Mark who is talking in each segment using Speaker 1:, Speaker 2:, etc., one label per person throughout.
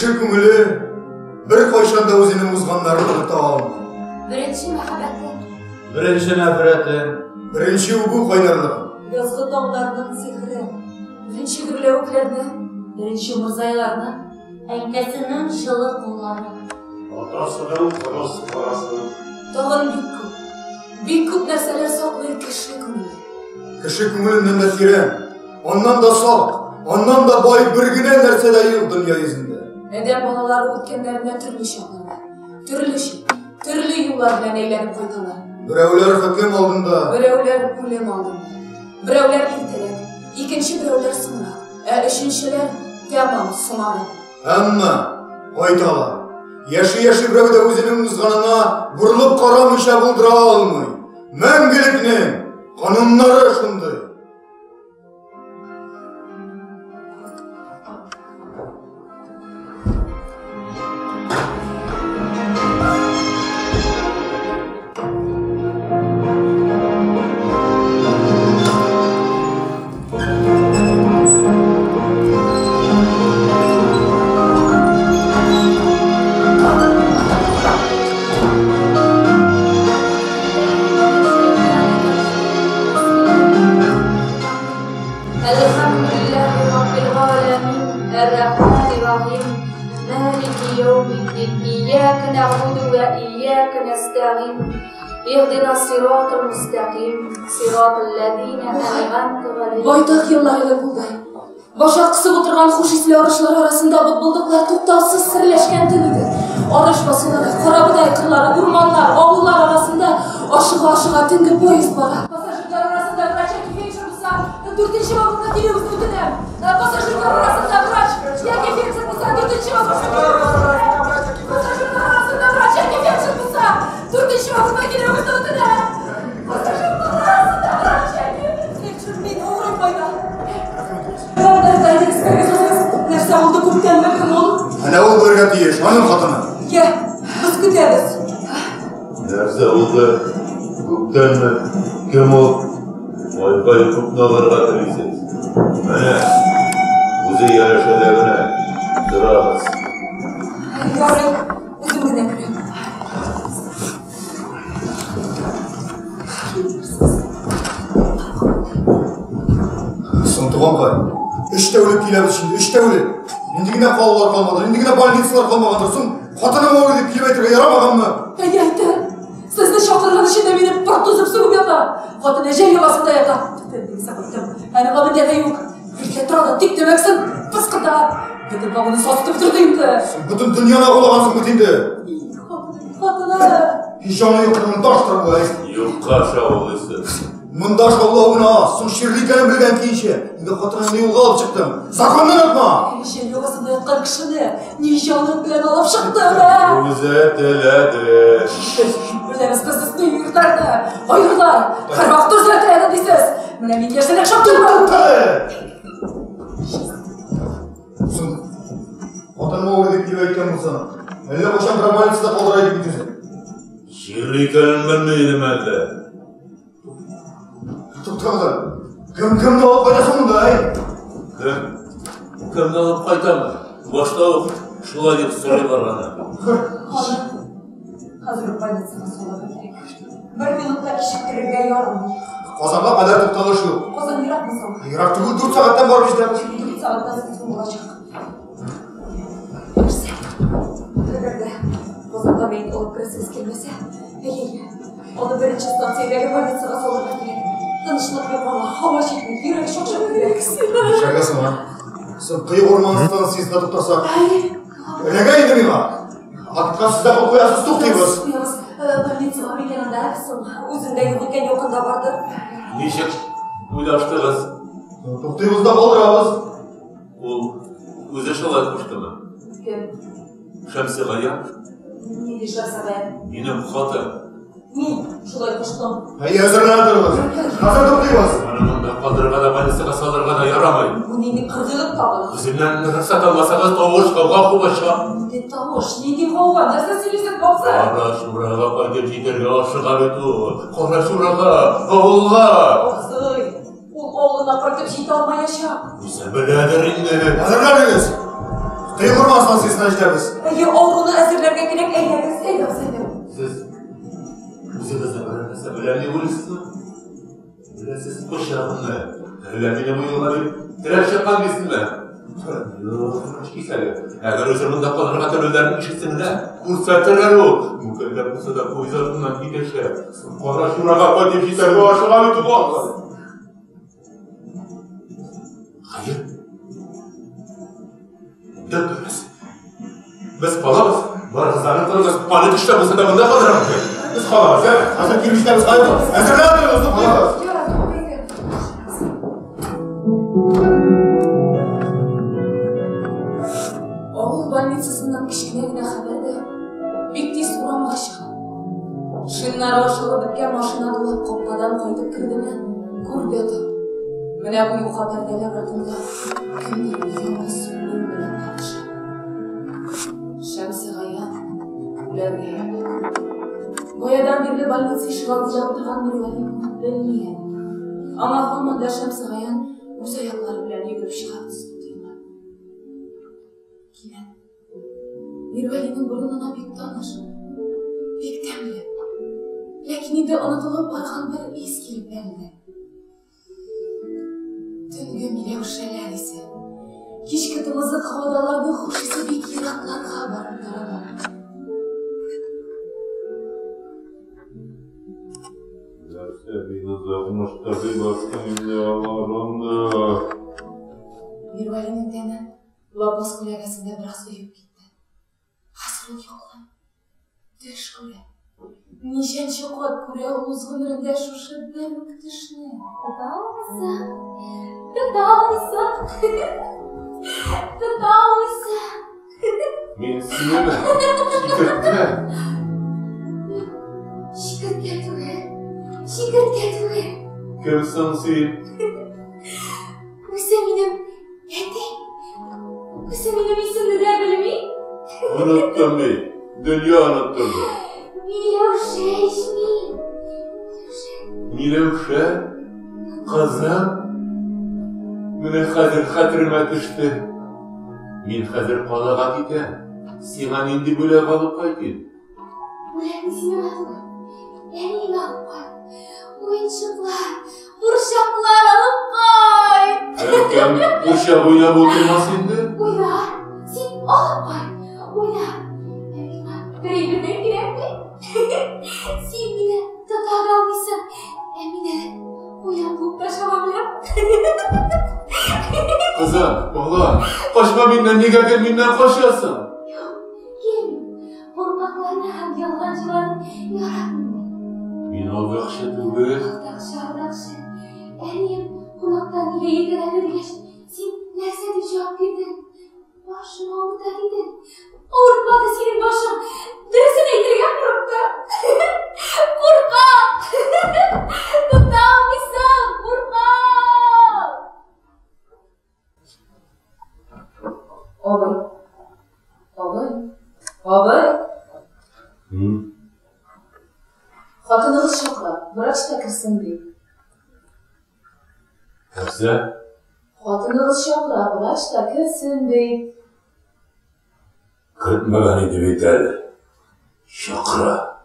Speaker 1: Кеше күңеле беркайчан да үзенең узганнарын оныта алмый.
Speaker 2: Беренче мәхәббәте.
Speaker 3: Беренче нәфрәте.
Speaker 1: Беренче үбү кайнарлыгы.
Speaker 4: Язгы таңнарның сихере.
Speaker 2: Беренче гөрләвекләрне. Беренче мурзайларны.
Speaker 4: Әнкәсенең җылы куллары.
Speaker 5: Атасының кырыс карашы.
Speaker 2: Тагын бик күп, бик күп нәрсәләр саклый кеше күңеле.
Speaker 1: Кеше күңеленнән дә тирән, аннан да сак, аннан да бай бер генә нәрсә дә юк дөнья йөзендә.
Speaker 2: Адәм балалары үткәннәренә төрле чакларда, төрлечә, төрле юллар белән әйләнеп кайталар.
Speaker 1: Берәүләр хөкем алдында,
Speaker 2: Берәүләр үлем алдында, берәүләр иртәрәк, икенче берәүләр соңрак, ә өченчеләр тәмам соңарып.
Speaker 1: Әмма кайталар. Яши-яши берәү дә үзенең узганына борылып карамыйча булдыра алмый. Мәңгелекнең кануннары шундый.
Speaker 4: Әлхәмдүлилләһи раббил галәмин, әр-рахманир рахим, малики яумиддин, ияка нәгъбуду вә ияка нәстәгыйн, иһдина сиратал мустәкыйм, сиратал ләзина ән'амта галәйһим.
Speaker 2: Байтак еллар элек булды. Башак кысып утырган хуш исле арышлар арасында бытбылдыклар туктаусыз серләшкән төн иде. Арыш басулары, карабодай кырлары, урманнар, авыллар арасында ашыга-ашыга төнге поезд бара. Пассажирлар арасында врач яки фельдшер булса, дүртенче вагонга килүегезне үтенәм. Пассажирлар арасында врач яки фельдшер булса, дүртенче вагонга килүегезне үтенәм. Пассажирлар арасында врач яки фельдшер булса, дүртенче вагонга килүегезне үтенәм. Пассажирлар арасында врач яки фельдшер мин авырым кайда?
Speaker 6: Нәрсә булды күптәнме, кем ул?
Speaker 1: Әнә ул булырга тиеш, аның хатыны.
Speaker 6: Йә, без көтәбез.
Speaker 3: Нәрсә булды? Күптәнме? Кем ул? Айкай күпне алырга телисез. Менә, үзе янәшәдә генә торабыз.
Speaker 6: Ярый, үзем генә керәм.
Speaker 1: Соң, туганкай, өч тәүлек киләбез инде, өч тәүлек. Нинди генә калалар калмады, нинди генә больницалар калмагандыр. Соң, хатыным авырый дип килеп әйтергә ярамаганмы?
Speaker 6: Әйе, әйтә. Сезне чакырган өчен дә мине пырт өзеп сүгеп ята. Хатын әҗәл ягасында ята. Төтен сәгыйтем. Әле гамендә дә юк. Иртә тора да тик төбәксен, пыскыта. Бөтен вагонны сасытып бетерде инде.
Speaker 1: Бөтен дөньяны агулагансың бит инде.
Speaker 6: И, хатыным, хатыным.
Speaker 1: Һич җаны юк, таштыр бу, әй.
Speaker 3: Юкка шаулыйсыз.
Speaker 1: Монда шаулау гына аз, соң чирле икәнен белгән көенчә, инде хатыныңны юлга алып чыктым. Законны онытма!
Speaker 6: Әҗәл ягасында яткан кешене ни җаның белән алып чыктың, ә?
Speaker 3: Үзе теләде.
Speaker 6: Беләбез без сезне ирләрне, айгырлар, һәрвакыт үзе теләде дисез. Менә мин яшьтән шап тормам.
Speaker 1: Соң, хатыным авырый дип килеп әйткән булсаң, әллә кайчан берәр больницада калдыра идек бит үзен.
Speaker 3: Чирле икәнен белми идем әллә.
Speaker 1: Туктагыз әле. Кем кемне алып кайта соң монда, әй?
Speaker 3: Кем? Кемне алып кайтам? Башта ук шулай дип сорыйлар аны.
Speaker 6: Ханым, хәзер үк больницага салырга кирәк. Бер минут та кичектерергә ярамый.
Speaker 1: Казанга кадәр тукталыш юк.
Speaker 6: Казан еракмы соң?
Speaker 1: Ерак түгел, 4 сәгатьтән барып җитәбез.
Speaker 6: 4 сәгатьтән соң булачак. Нәрсә? Әгәр дә Казанга мәет алып керәсегез килмәсә, әйе, аны беренче станциядәге больницага салырга кирәк. Тынычлык юк аңа, һава җитми, йөрәге шакшап килә.
Speaker 1: Нишләргә соң, а? Соң Кыек урман станциясендә туктасак, эләгә инде миңа. Актка сез дә кул куясыз, туктыйбыз.
Speaker 6: Куябыз. Больница бар микән анда? Соң, үзендә юк икән, якында бардыр.
Speaker 3: Ничек уйлаштыгыз?
Speaker 1: Туктыйбыз да калдырабыз.
Speaker 3: Ул үзе шулай куштымы?
Speaker 6: Кем?
Speaker 3: Шәмсегаян?
Speaker 6: Нинди Шәмсегаян?
Speaker 3: Минем хатын.
Speaker 6: Мин шулай куштым.
Speaker 1: Әйе, әзерләнә торыгыз. Хәзер туктыйбыз.
Speaker 3: Аны монда калдырырга да, больницага салырга да ярамый.
Speaker 6: Бу нинди кыргыйлык тагын?
Speaker 3: Үземнән рөхсәт алмасагыз, тавыш, гауга кубачак.
Speaker 6: Нинди тавыш, нинди гауга? Нәрсә сөйлисең, бабсы?
Speaker 3: Карачурага кайтып җитәргә ашыга бит ул. Карачурага, авылга.
Speaker 6: Абзый, ул авылына кайтып җитә алмаячак.
Speaker 3: Үзе беләдер инде.
Speaker 1: Әзерләнегез. Кыек Урман станциясенә җитәбез.
Speaker 6: Әйе, авыруны әзерләргә кирәк, әйдәгез, әйдәгез, әйдәгез.
Speaker 3: Сез үзегезне берәр нәрсә беләм дип уйлыйсызмы? Менә сез пычагымны, әллә мине бу юлга дип терәп чыккан дисезме? Юк, врач кисәге. Әгәр үзе монда калырга теләүләрен ишетсен генә, күрсәтерләр ул. Мүкәйләп булса да поезд артыннан китәчәк. Карачурага кайтып җитәргә ашыга бит ул. Хәер. Дөрес. Без калабыз. Барыгыз да торыгыз. Аны төштә булса да монда калдырам. Без калабыз, ә?
Speaker 1: Хәзер килеп җитәбез, кайда? Әзерләнегез, туктагыз.
Speaker 2: Авыл больницасыннан кечкенә генә хәбәр дә бик тиз урамга чыга. Шиннары ашалып беткән машина дулап капкадан кайтып кердеме, күр дә тор. Менә бу юка пәрдәләр артында кемдер явыз үлем белән алыша. Шәмсегаян үләргә ята. Баядан бирле больница ишегалдында утырган Мирвәли моны белми әле. Аңа һаман да Шәмсегаян үз аяклары белән йөгереп чыга төсле тоела. Кинәт Мирвәлинең борынына бик таныш, бик тәмле, ләкин инде онытылып барган бер ис килеп бәрелде. Төнге миләүшәләр исе. Кичке тымызык һавада аларның хуш исе бик еракларга барып тарала.
Speaker 3: Нәрсә бик озак мыштырдый бастың инде аларыңны.
Speaker 2: Мирвәлинең тәне лапас күләгәсендә бераз оеп китте. Хәзер ул йоклый. Төш күрә. Ничәнче кат күрә ул үз гомерендә шушы бер үк төшне.
Speaker 4: Тота алмыйсың. Тота алмыйсың. Тота алмыйсың.
Speaker 3: Мин синеме? Чикерткә.
Speaker 4: Чикерткә түгел. Чикерткә түгел.
Speaker 3: Кем соң син?
Speaker 4: Үзе минем әти. Үзе минем исемне дә белми.
Speaker 3: Оныттым мин. Дөнья оныттырды.
Speaker 4: Миләүшә ич мин. Миләүшә.
Speaker 3: Миләүшә, кызым. Менә хәзер хәтеремә төште. Мин хәзер калага китәм. Сиңа нинди бүләк алып кайтыйм?
Speaker 4: Бүләкне син миңа түгел, әниемә алып кайт. Уенчыклар, курчаклар алып кайт.
Speaker 3: Әнкәм курчак уйнап утырмас инде.
Speaker 4: Уйна, син алып кайт. Уйна. Ә миңа бер әйбер дә кирәкми. Син мине тота да алмыйсың. Ә мин әле куян булып та чаба беләм.
Speaker 3: Кызым, балам, качма миннән, нигә гел миннән качасың?
Speaker 4: Юк, килмим. Куркакларны һәм ялганчыларны яратмыйм.
Speaker 3: Мин алдакчы түгел.
Speaker 4: Алдакчы, алдакчы. Әнием кунактан нигә иртәрәк дигәч, син нәрсә дип җавап бирдең? Башым авырта дидең. Авыртмады синең башың. Дөресен әйтергә курыктың. Куркак! Тота алмыйсың, куркак!
Speaker 2: Абый. Абый. Абый. Хатыныгыз чакыра, врач та керсен ди.
Speaker 3: Нәрсә?
Speaker 2: Хатыныгыз чакыра, врач та керсен ди.
Speaker 3: Көтмәгән иде бит әле. Чакыра.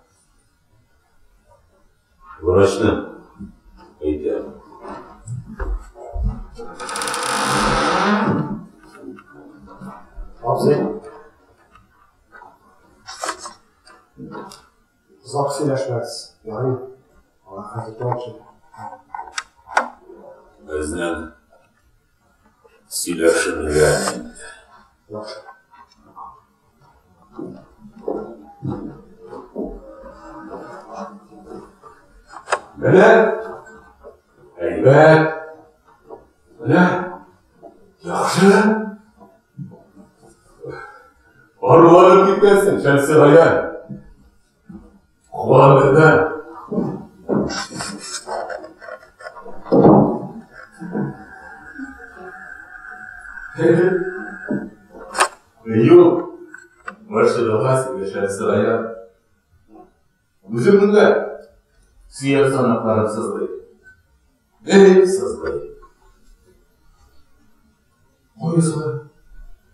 Speaker 3: Врачны әйтәм.
Speaker 7: Абзый. Озак сөйләшмәгез, ярый. Аңа хәзер кирәк.
Speaker 3: Безнең сөйләшенгән инде.
Speaker 7: Яхшы.
Speaker 3: Менә әйбәт. Менә яхшы. Аруланып киткәнсең, Шәмсегаян. Куандырды. Юк, машинага сине Шәмсегаян. Үземнең дә сөяк санакларым сызлый. Эй, сызлый. Куйсың.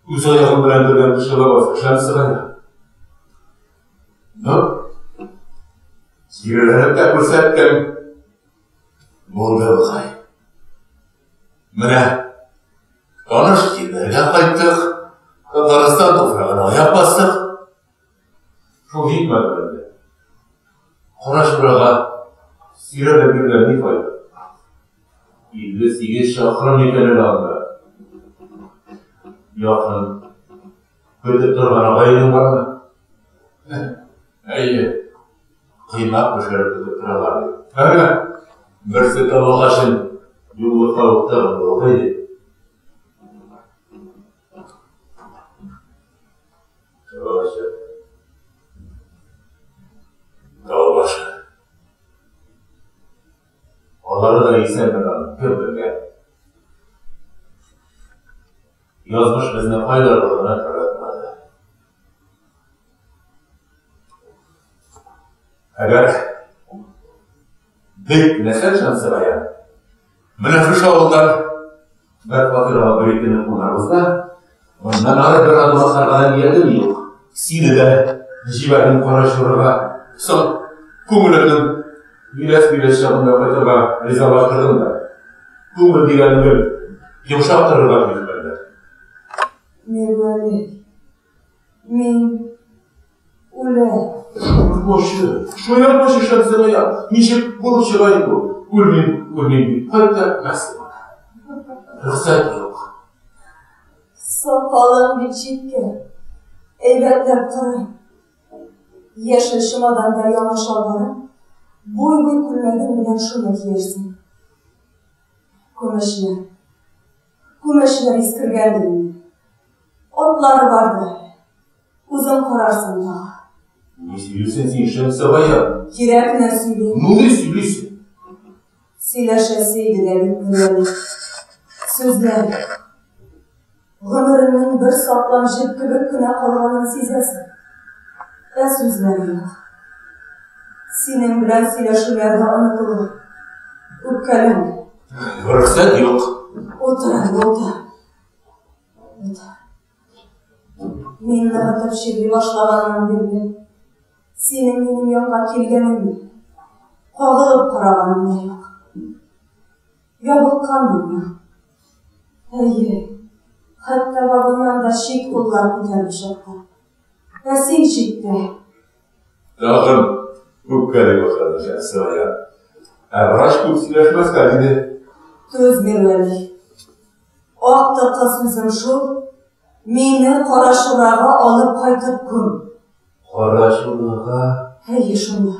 Speaker 3: Үз аягым белән йөргән кеше лабаса, Шәмсегаян. Ну, киреләнеп тә күрсәттем. Булды бугай. Менә таныш җирләргә кайттык. Татарстан туфрагына аяк бастык. Шул җитмәде әллә. Карачурага сөйрәлеп йөргән ни файда? 58 чакрым икән әле анда. Якын. Көтеп торган агаең бармы? Әйе. Коймак пешереп көтеп торалар ди. Әнә, берсе тавык ашын юллыкка ук тыгып булды иде. Башы. Тау башы. Алары да исәнме аның, кем белгән. Язмыш безне кайларга гына таратмады. Әгәр бик теләсәң, Шәмсегаян, менә шушы авылдан бер фатирга бер икене кунарбыз да, моннан ары бер адым атларга да ниятем юк. Сине дә җибәрдем Карачурага. Соң, күңелемнең миләс-миләс чагында кайтырга ризалаштырдым да. Күңел дигәнең гел йомшак торырга тиеш бәндә.
Speaker 8: Мирвәли, мин үләм.
Speaker 3: Шаяртмачы, шаяртмачы, Шәмсегаян, ничек булып чыга инде ул? Үлмим, үлмим дип кайт та Мәскәүгә. Рөхсәт юк.
Speaker 8: Сакалың бик җиткән, әйбәтләп кара. Яшел чемоданда яңа чалбарың, буй-буй күлмәгең белән шуны киярсең. Күмәчләр. Күмәчләр искергәндер инде. Атлары бардыр әле. Үзең карарсың тагы.
Speaker 3: Ни сөйлисең син, Шәмсегаян?
Speaker 8: Кирәкне сөйлим.
Speaker 3: Ну ни сөйлисең?
Speaker 8: Сөйләшәсе иде дә бит Мирвәли. Сүзләр юк. Гомереңнең бер саплам җеп кебек кенә калганын сизәсең. Ә сүзләр юк. Синең белән сөйләшүләр дә онытылыр. Үпкәләмә.
Speaker 3: Рөхсәт юк.
Speaker 8: Утыр әле, утыр. Утыр. Мин ныгытып чирли башлаганнан бирле синең минем янга килгәнең дә, кагылып караганың да юк. Ябыкканмынмы? Әйе, хәтта вагоннан да чит куллар күтәреп чыкты. Ә син читтә.
Speaker 3: Тагын үпкәли башлады Шәмсегаян. Ә врач күп сөйләшмәскә диде.
Speaker 8: Түз, Мирвәли. Актыккы сүзем шул, мине Карачурага алып кайтып күм.
Speaker 3: Карачурага?
Speaker 8: Әйе, шунда.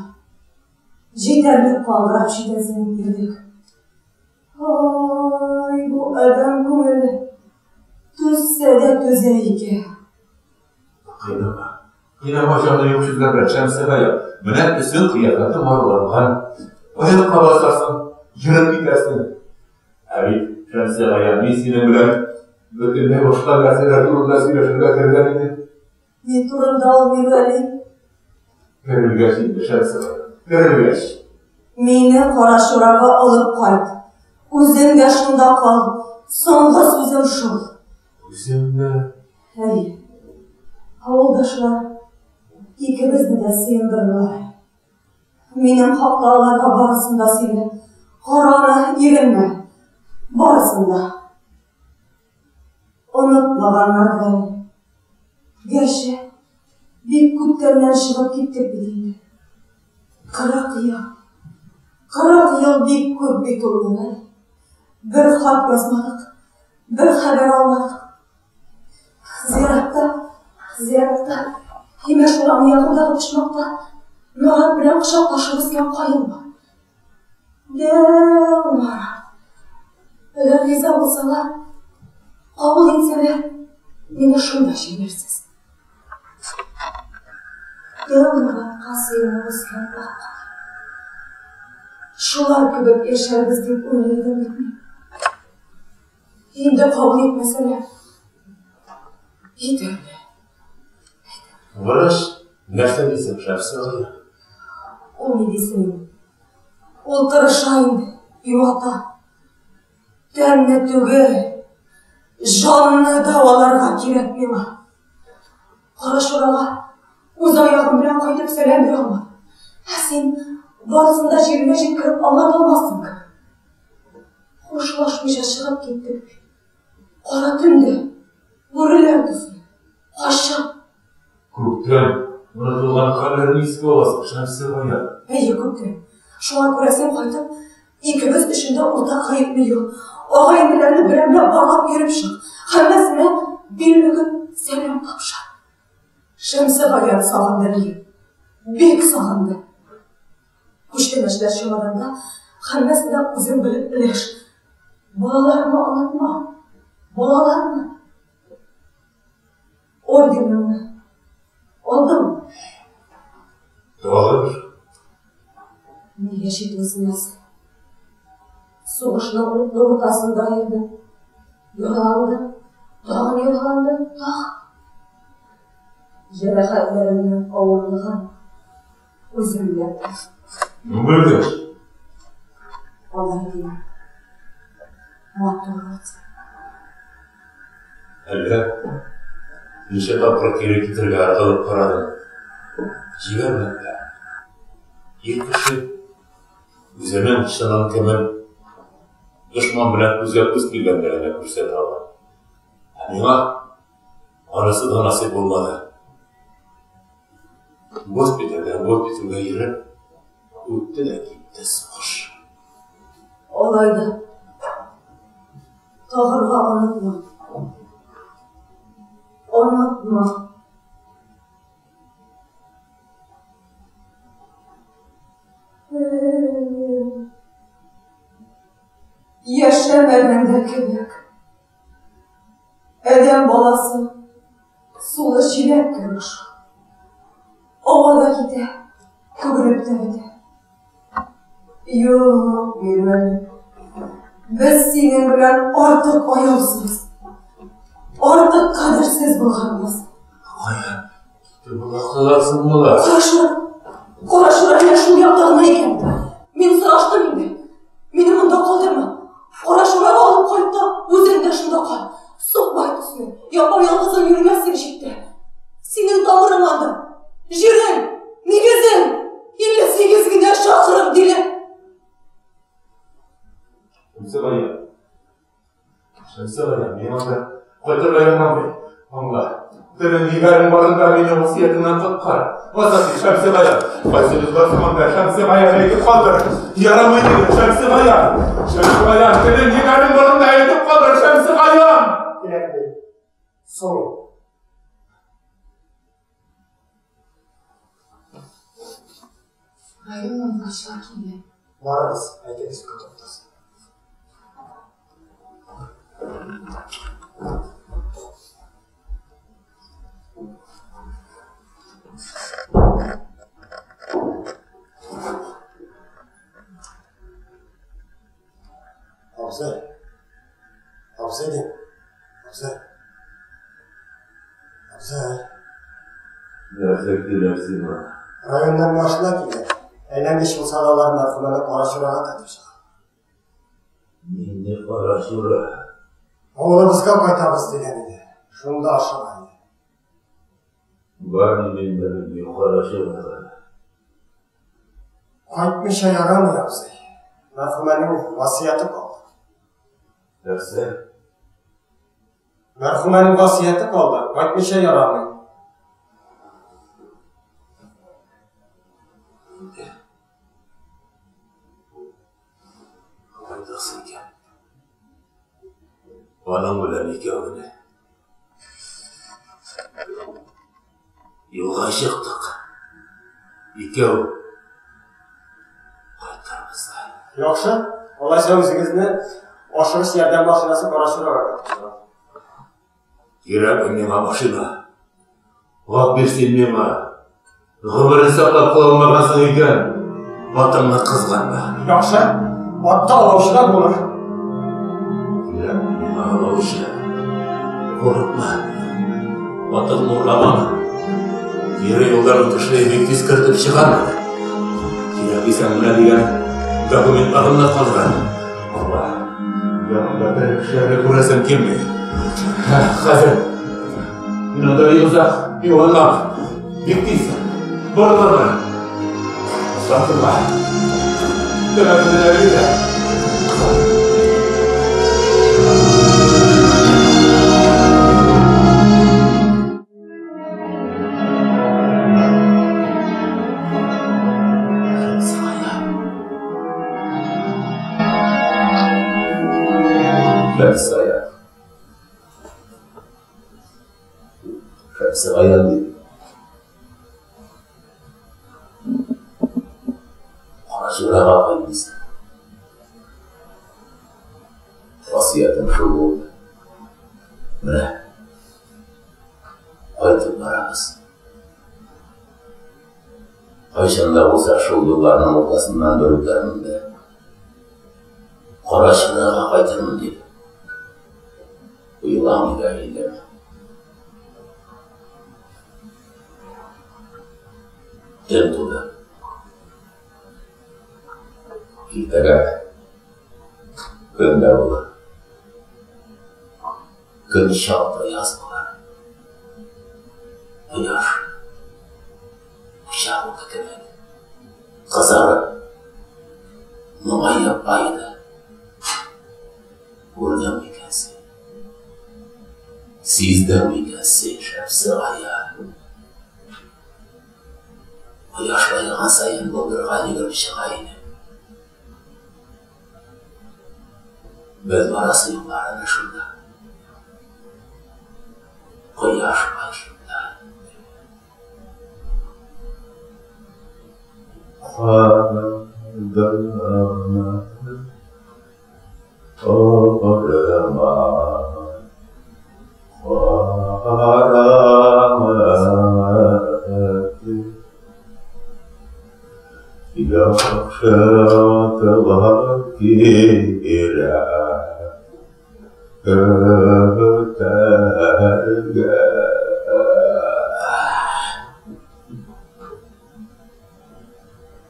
Speaker 8: Җитәрлек каңгырап читенсенеп йөрдек. Ай, бу адәм күңеле түзсә дә түзә икән.
Speaker 3: Кыйнама. Кыйнама җаны юк сүзләр белән, Шәмсегаян. Менә төсең, кыяфәтең аруланган. Аякка басарсың, йөреп китәрсең. Ә бит, Шәмсегаян, мин синең белән бөтенләй башка нәрсәләр турында сөйләшергә кергән идем.
Speaker 8: Ни турында ул, Мирвәли?
Speaker 3: Терелгәч инде, Шәмсегаян, терелгәч.
Speaker 8: Мине Карачурага алып кайт. Үзең дә шунда кал. Соңгы сүзем шул.
Speaker 3: Үземне?
Speaker 8: Әйе. Авылдашлар икебезне дә сыендырырлар. Минем хакта аларга барысын да сөйлә. Карана, иренмә. Барысын да. Онытмаганнардыр әле. Гәрчә, бик күптәннән чыгып киттек бит инде. 40 ел. 40 ел бик күп бит ул, Мирвәли. Бер хат язмадык, бер хәбәр алмадык. Зиратта, зиратта, Имеш урамы якындагы почмакта нарат белән кочаклашып үскән каен бар. Дәү нарат. Әгәр риза булсалар, кабул итсәләр, мине шунда җибәрсез. Дәү наратка сыенып үскән ак каен. Шулар кебек яшәрбез дип уйлый идем бит мин. Инде кабул итмәсәләр, итәрләр.
Speaker 3: Врач нәрсә дисең, Шәмсегаян?
Speaker 8: Ул ни дисен инде? Ул тырыша инде, юата. Тәнне түгел, Җанны дәваларга кирәк миңа. Карачурага үз аягым белән кайтып сәлам бирә алмадым. Ә син барысын да җиренә җиткереп аңлата алмассың кебек. Хушлашмыйча чыгып киттек бит. Кара төндә, бүреләр төсле, качып.
Speaker 3: Күптән онытылган хәлләрне искә аласың, Шәмсегаян.
Speaker 8: Әйе, күптән. Шуңа күрә син кайтып, икебез өчен дә уртак гаепне ю. Агай-энеләрне берәмләп барлап йөреп чык. Һәммәсенә бил бөгеп сәлам тапшыр. Шәмсегаян сагынды мине. Бик сагынды. Күчтәнәчләр чемоданда, һәммәсен дә үзең белеп өләш. Балаларны онытма. Балаларны. Орденыңны алдыңмы?
Speaker 3: Тагын.
Speaker 8: Нигә читенсенәсең? Сугышның утлы уртасында йөрдең. Яраландың, тагын яраландың, тагын. Җәрәхәтләреңнең авырлыгын үзең дә бел.
Speaker 3: Бүлгәч.
Speaker 8: Алай димә. Матур орден.
Speaker 3: Әллә ничә тапкыр кире китергә ыргылып карадым. Җибәрмәделәр. Ир кеше үзенең чынын кемен дошман белән күзгә күз килгәндә генә күрсәтә ала. Ә миңа анысы да насыйп булмады. Госпитальдән госпитальгә йөреп, үтте дә китте сугыш.
Speaker 8: Алай да тагырга онытма. Онытма. Яшәмәгән дә кебек. Адәм баласы сулы чиләк кебек шул. Ава да китә, күгелеп тә бетә. Юк, Мирвәли, без синең белән артык аяусыз, артык кадерсез булганбыз.
Speaker 3: Кая китеп олактылар соң болар?
Speaker 8: Карашура, Карашура әнә шул якта гына икән. Мин сораштым инде. Мине монда калдырма. Карашурага алып кайт та, үзең дә шунда кал. Сукбай төсле, япа-ялгызың йөрмәссең читтә. Синең тамырың анда. Җирең, нигезең, 58 генә чакрым диле.
Speaker 3: Шәмсегаян. Шәмсегаян, миңа да кайтырга ярамый. Аңла. Телең егәрең барында мине васыятеңнән коткар. Азат ит, Шәмсегаян. Кайсы без барсың анда, Шәмсегаян, әйтеп калдыр. Ярамый дидем, Шәмсегаян. Шәмсегаян, телең егәрең барында әйтеп калдыр, Шәмсегаян.
Speaker 7: Кирәкми. Соң.
Speaker 2: Районнан врачлар килгән.
Speaker 7: Барыгыз, әйтегез, көтеп торсын. Абзый. Абзый дим. Абзый. Абзый.
Speaker 3: Нәрсә кирәк сиңа?
Speaker 7: Районнан машина килгән. Әйләнгеч булса да алар мәрхүмәне Карачурага кайтып чыга.
Speaker 3: Нинди Карачура?
Speaker 7: Авылыбызга кайтабыз дигән иде. Шунда ашыга иде.
Speaker 3: Бар мин бернинди Карачурага.
Speaker 7: Кайтмыйча ярамый, абзый. Мәрхүмәнең васыяте калды.
Speaker 3: Нәрсә?
Speaker 7: Мәрхүмәнең васыяте калды, кайтмыйча ярамый.
Speaker 3: Инде. Кайтасы икән. Аның белән икәү генә. Юлга чыктык. Икәү кайтырбыз да.
Speaker 7: Яхшы, алайса үзегезне ашыгыч ярдәм машинасы Карачурага кертеп чыгар.
Speaker 3: Кирәкми миңа машина. Ат бир син миңа. Гомерен саклап кала алмагансың икән, атыңны кызганма.
Speaker 7: Яхшы, атта олаучы да булыр.
Speaker 3: Кирәкми миңа олаучы. Курыкма. Атыңны урламам. Кире юлдан үтешләй бик тиз кертеп чыгармын. Кирәк дисәң, менә дигән документларым да калган. Алла, янымда тере кешеләрне күрәсем килми. Хәзер мин анда бик озак юанмам. Бик тиз борылырмын. Сатырма. Тәмәкене бирә. Шәмсегаян. Шәмсегаян дип. Карачурага кайтмыйсың. Васыятем шул булды. Менә кайтып барабыз. Кайчан да булса шул юлларның уртасыннан бер үтәрмен дә Карачурага кайтырмын дип уйламый да идем. Төн туды. Иртәгә көн дә булыр. Көн чак та яз булыр. Кояш пычак уты кебек кызарып, моңаеп баеды. Күрдең микән син? Сиздең микән син, Шәмсегаян? Кояш баеган саен болдырга йөгереп чыга иде. Без барасы юллар әнә шунда. Кояш башында.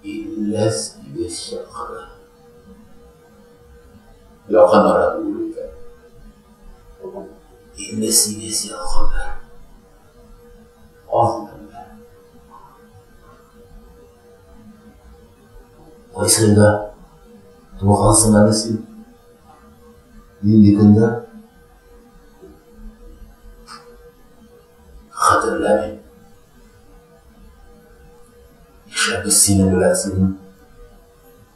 Speaker 3: 58 чакрым. Якын ара түгел икән. 58 ел гомер. Аз мәллә? Кайсы елда тугансың әле син? Нинди көндә? Хәтерләмим. Нишләп без синең белән синең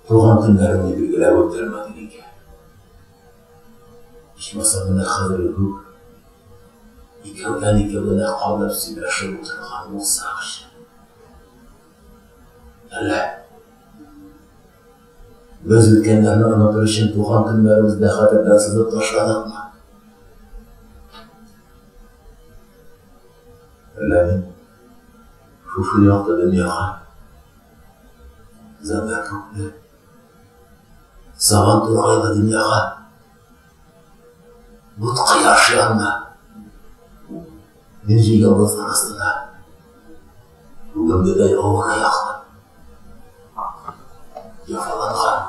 Speaker 3: туган көннәреңне билгеләп үттермәдек икән? Ичмасам менә хәзер үк икәүдән-икәү генә калып сөйләшеп утырган булсакчы. Әллә без үткәннәрне онытыр өчен туган көннәребезне хәтердән сызып ташладыкмы? Әллә мин шушы якты дөньяга зәңгәр күкле сабан тургайлы дөньяга бут кояш янына энҗе йолдызлар астына бүгенгедәй авыр аяклы яфаланган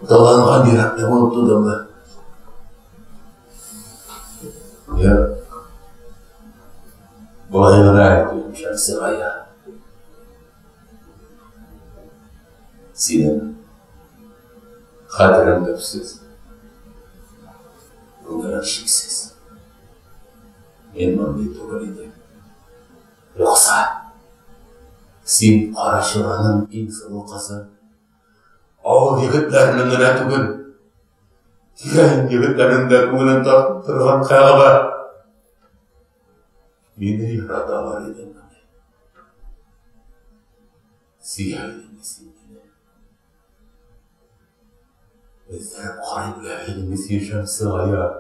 Speaker 3: таланган йөрәкле булып тудыммы? Юк. Болай гына әйтүем, Шәмсегаян. Синең хәтерең төпсез, күңелең чиксез. Мин мондый түгел идем. Юкса, син Карачураның иң сылу кызы. Авыл егетләренең генә түгел, тирә-юнь егетләренең дә күңелен тартып торган Кәгъбә. Мине яраталар идеңмени? Сөя идеңме син мине? Өздереп карый белә идеңме син, Шәмсегаян?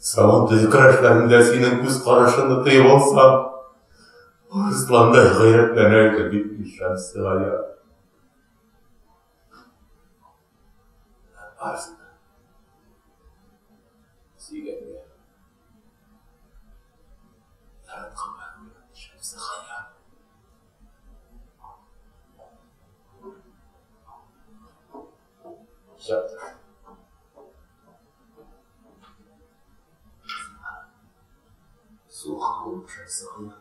Speaker 3: Сабантуй көрәшләрендә синең күз карашыңны тоеп алсам, арысландай гайрәтләнә идем бит мин, Шәмсегаян. Барысын да сөйгәнгә, яратканга күрә, Шәмсегаян. Чаптыр. Сакла.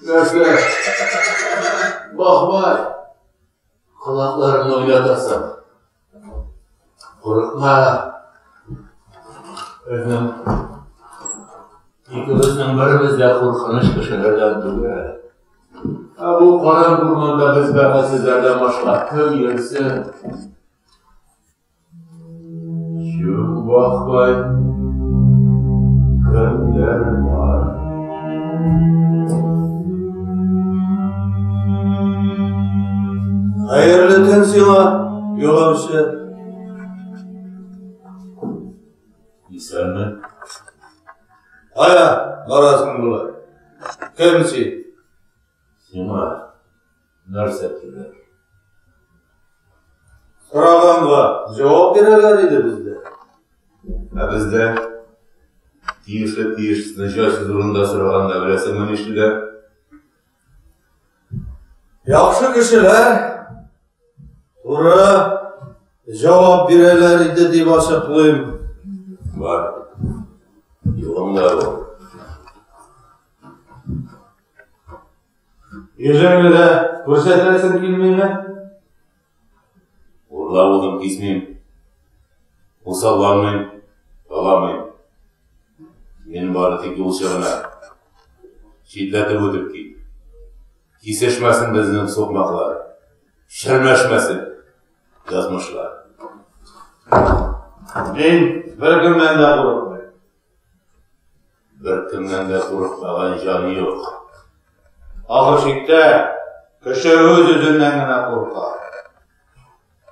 Speaker 3: Нәрсә? Бахмай! Колакларыңны уйнатасың. Курыкма. Безнең икебезнең беребез дә куркыныч кешеләрдән түгел. Ә бу караңгы урманда без бәхетсезләрдән башка кем йөрсен? Юк, Бахмай, кемдер бар.
Speaker 9: Хәерле төн сиңа, юлаучы.
Speaker 3: Исәнме?
Speaker 9: Кая барасың болай? Кем син?
Speaker 3: Сиңа нәрсә кирәк?
Speaker 9: Сораганга җавап бирәләр иде бездә.
Speaker 3: Ә бездә тиешле тиешсезне җайсыз урында сораганда беләсеңме нишлиләр?
Speaker 9: Яхшы кешеләр туры җавап бирәләр иде дип ачыклыйм.
Speaker 3: Бар. Юлыңда бул.
Speaker 9: Йөзеңне дә күрсәтәсең килмиме?
Speaker 3: Урлап утын кисмим. Усалланмыйм, таламыйм. Мин бары тик юлчы гына. Читләтеп үтеп кит. Кисешмәсен безнең сукмаклар. Чәрмәшмәсен язмышлар.
Speaker 9: Мин беркемнән дә курыкмыйм.
Speaker 3: Беркемнән дә курыкмаган җан юк.
Speaker 9: Ахыр чиктә кеше үз-үзеннән генә курка.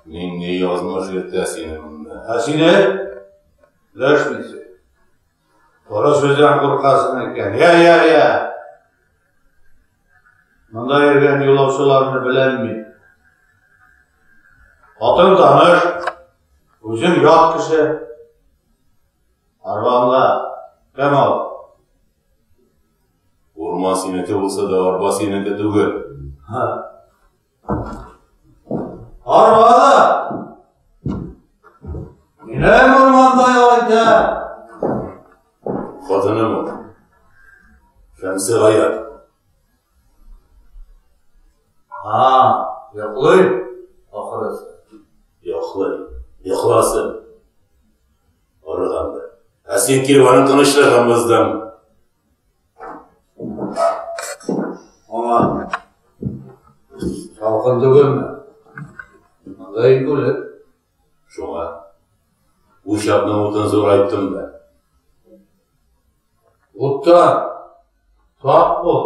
Speaker 3: Нинди язмыш йөртә сине монда?
Speaker 9: Ә сине дәшмисең. Коры сүздән куркасың икән. Я, я, я. Монда йөргән юлаучыларны беләм мин. Атың таныш, үзең ят кеше. Арбаңда кем ул?
Speaker 3: Урман синеке булса да, арба синеке түгел.
Speaker 9: Ха. Арба да! Минем урманда ял итә.
Speaker 3: Хатыным ул. Шәмсегаян.
Speaker 9: А, йоклый, ахрысы.
Speaker 3: Йоклый. Йокласын. Арыгандыр. Ә син килеп аның тынычлыгын боздың.
Speaker 9: Аңа салкын түгелме? Монда икүлек.
Speaker 3: Шуңа учакның утын зурайттым да.
Speaker 9: Уттан сак бул.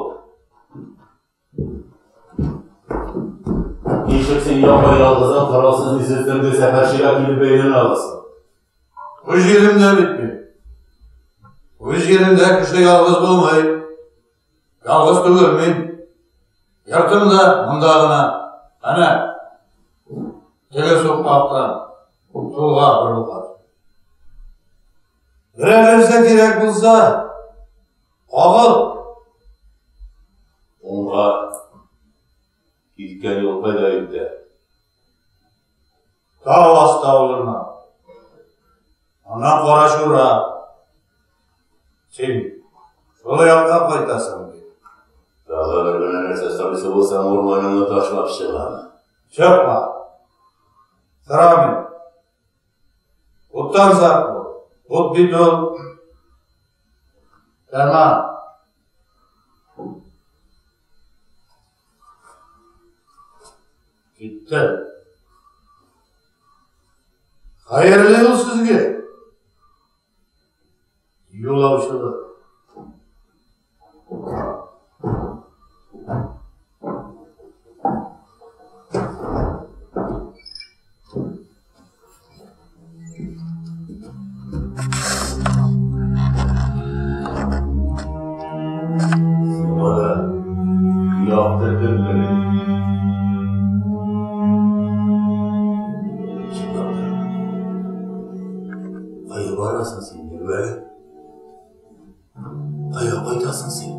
Speaker 3: Ничек син япа-ялгызың, коралсыз-нисез төнге сәфәрчегә килеп бәйләнә аласың?
Speaker 9: Үз җиремдә бит мин. Үз җирендә кеше ялгыз булмый. Ялгыз түгел мин. Йортым да монда гына. Әнә, теге сукмактан сулга борылгач. Берәр нәрсә кирәк булса, кагыл.
Speaker 3: Уңга киткән юл кайда илтә?
Speaker 9: Тау асты авылына. Аннан Карачура. Син шул якка кайтасың бит.
Speaker 3: Тагы бер генә нәрсә сорыйсы булсаң, урманыңны ташлап чыгам.
Speaker 9: Чыкма. Сорамыйм. Уттан сак бул. Ут бит ул. Тәмам. Киттем. Хәерле юл сезгә. Юлаучылар.
Speaker 3: Сиңа да якты төн телим. Кая барасың син, Мирвәли? Кая кайтасың син?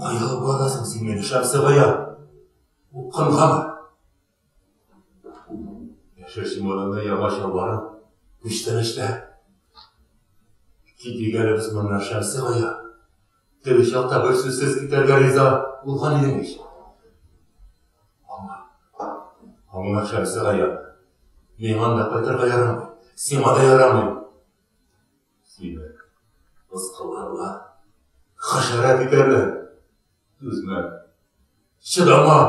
Speaker 3: Кая барасың син, мине Шәмсегаян? Упкынгамы? Яшел чемоданны, яңа чалбарын, күчтәнәчләр. Китик әле без моннан, Шәмсегаян. Теге чакта бер сүзсез китәргә риза булган идең ич. Аңла. Аңла, Шәмсегаян. Миңа анда кайтырга ярамый. Сиңа да ярамый. Сине мыскылларлар, хәшәрәт итәрләр. Түзмә. Чыдама.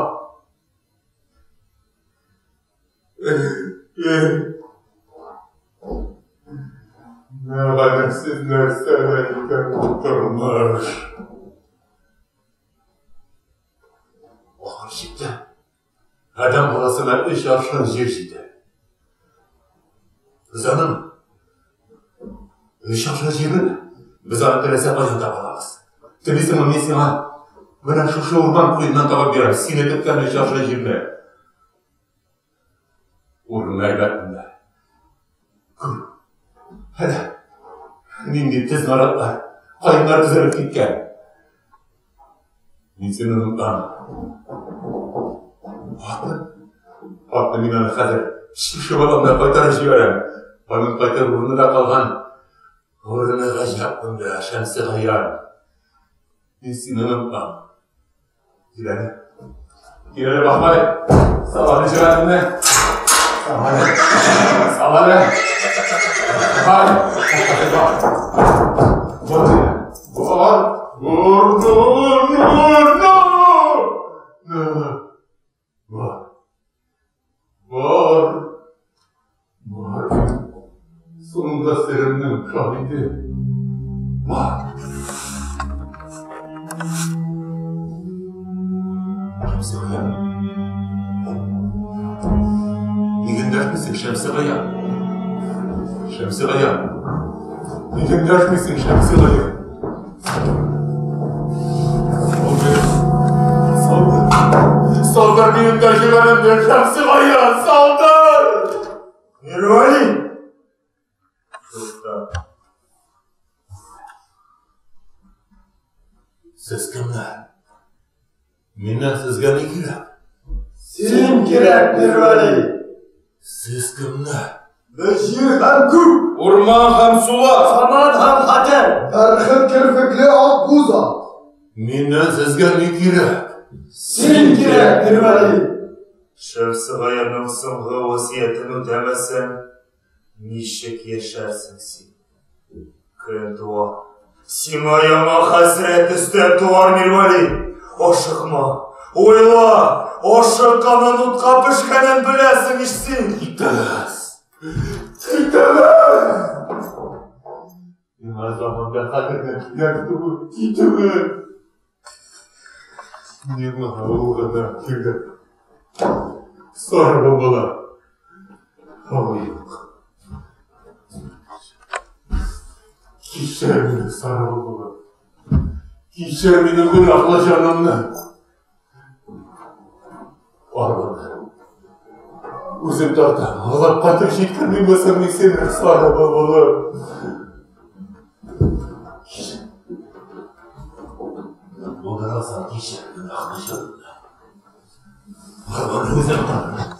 Speaker 3: Мәгънәсез нәрсәләр икән бу тормыш. Ахыр чиктә адәм баласына өч аршын җир җитә. Без аның өч аршын җирен без аны теләсә кайдан таба алабыз. Телисеңме, мин сиңа менә шушы урман куеннан табып бирәм, сине көткән өч аршын җирне. Урыны әйбәт монда. Күр. Әнә, нинди төз наратлар, каеннар тезелеп киткән. Мин сине онытам. Атны, атны мин аны хәзер шушы баламда кайтарып җибәрәм. Аның кайтыр урыны да калган. Урыны гаҗәп монда, Шәмсегаян. Мин сине онытмам. Кил әле. Кил әле, Бахмай. Сал әле җирәнеңне. Сал әле. Сал әле. Бахмай. Бар. Бар. Бар. Бар. Бар. Бар. Бар. Бар. Соңгы серемнең шаһиде. Бар. Шәмсегаян. Нигә эндәшмисең, Шәмсегаян? Шәмсегаян. Нигә эндәшмисең, Шәмсегаян? Салдыр. Салдыр. Салдыр минем дә җибәрәм, Шәмсегаян, салдыр!
Speaker 1: Мирвәли! Тукта.
Speaker 3: Сез кемнәр? Миннән сезгә ни кирәк?
Speaker 1: Син кирәк, Мирвәли!
Speaker 3: Сез кемнәр?
Speaker 1: Без җир һәм күк!
Speaker 9: Урман һәм сулар!
Speaker 7: Заман һәм хәтер!
Speaker 1: Бәрхет керфекле ак буз ат!
Speaker 3: Миннән сезгә ни кирәк?
Speaker 1: Син кирәк, Мирвәли!
Speaker 5: Шәмсегаянның соңгы васыятен үтәмәсәң, ничек яшәрсең син? Көн туа. Сиңа яңа хәсрәт өстәп туар, Мирвәли. Ашыкма, уйла, ашыкканын утка пешкәнен беләсең ич син.
Speaker 3: Китәбез! Китәбез! Миңа заманда хәтердән кирәк түгел, китәбез! Миңа ул гына кирәк. Сары бабалар. Ау юк. Кичер мине, сары бабалар. Кичер мине гөнаһлы җанымны. Арбаны. Үзем тартам. Алып кайтып җиткермим соң мин сине, сары бабалар. Кичер. Булдырасың, кичер гөнаһлы җанымны. Арбаны үзем тартам.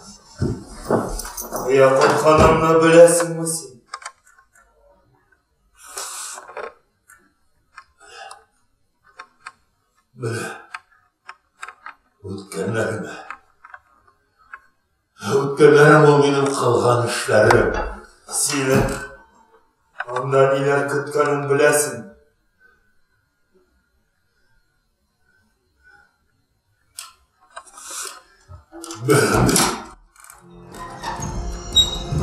Speaker 5: Кая кайтканыңны беләсеңме син?
Speaker 3: Белә. Үткәннәрем. Үткәннәрем ул минем кылган эшләрем.
Speaker 5: Сине анда ниләр көткәнен беләсең.
Speaker 3: Белмим.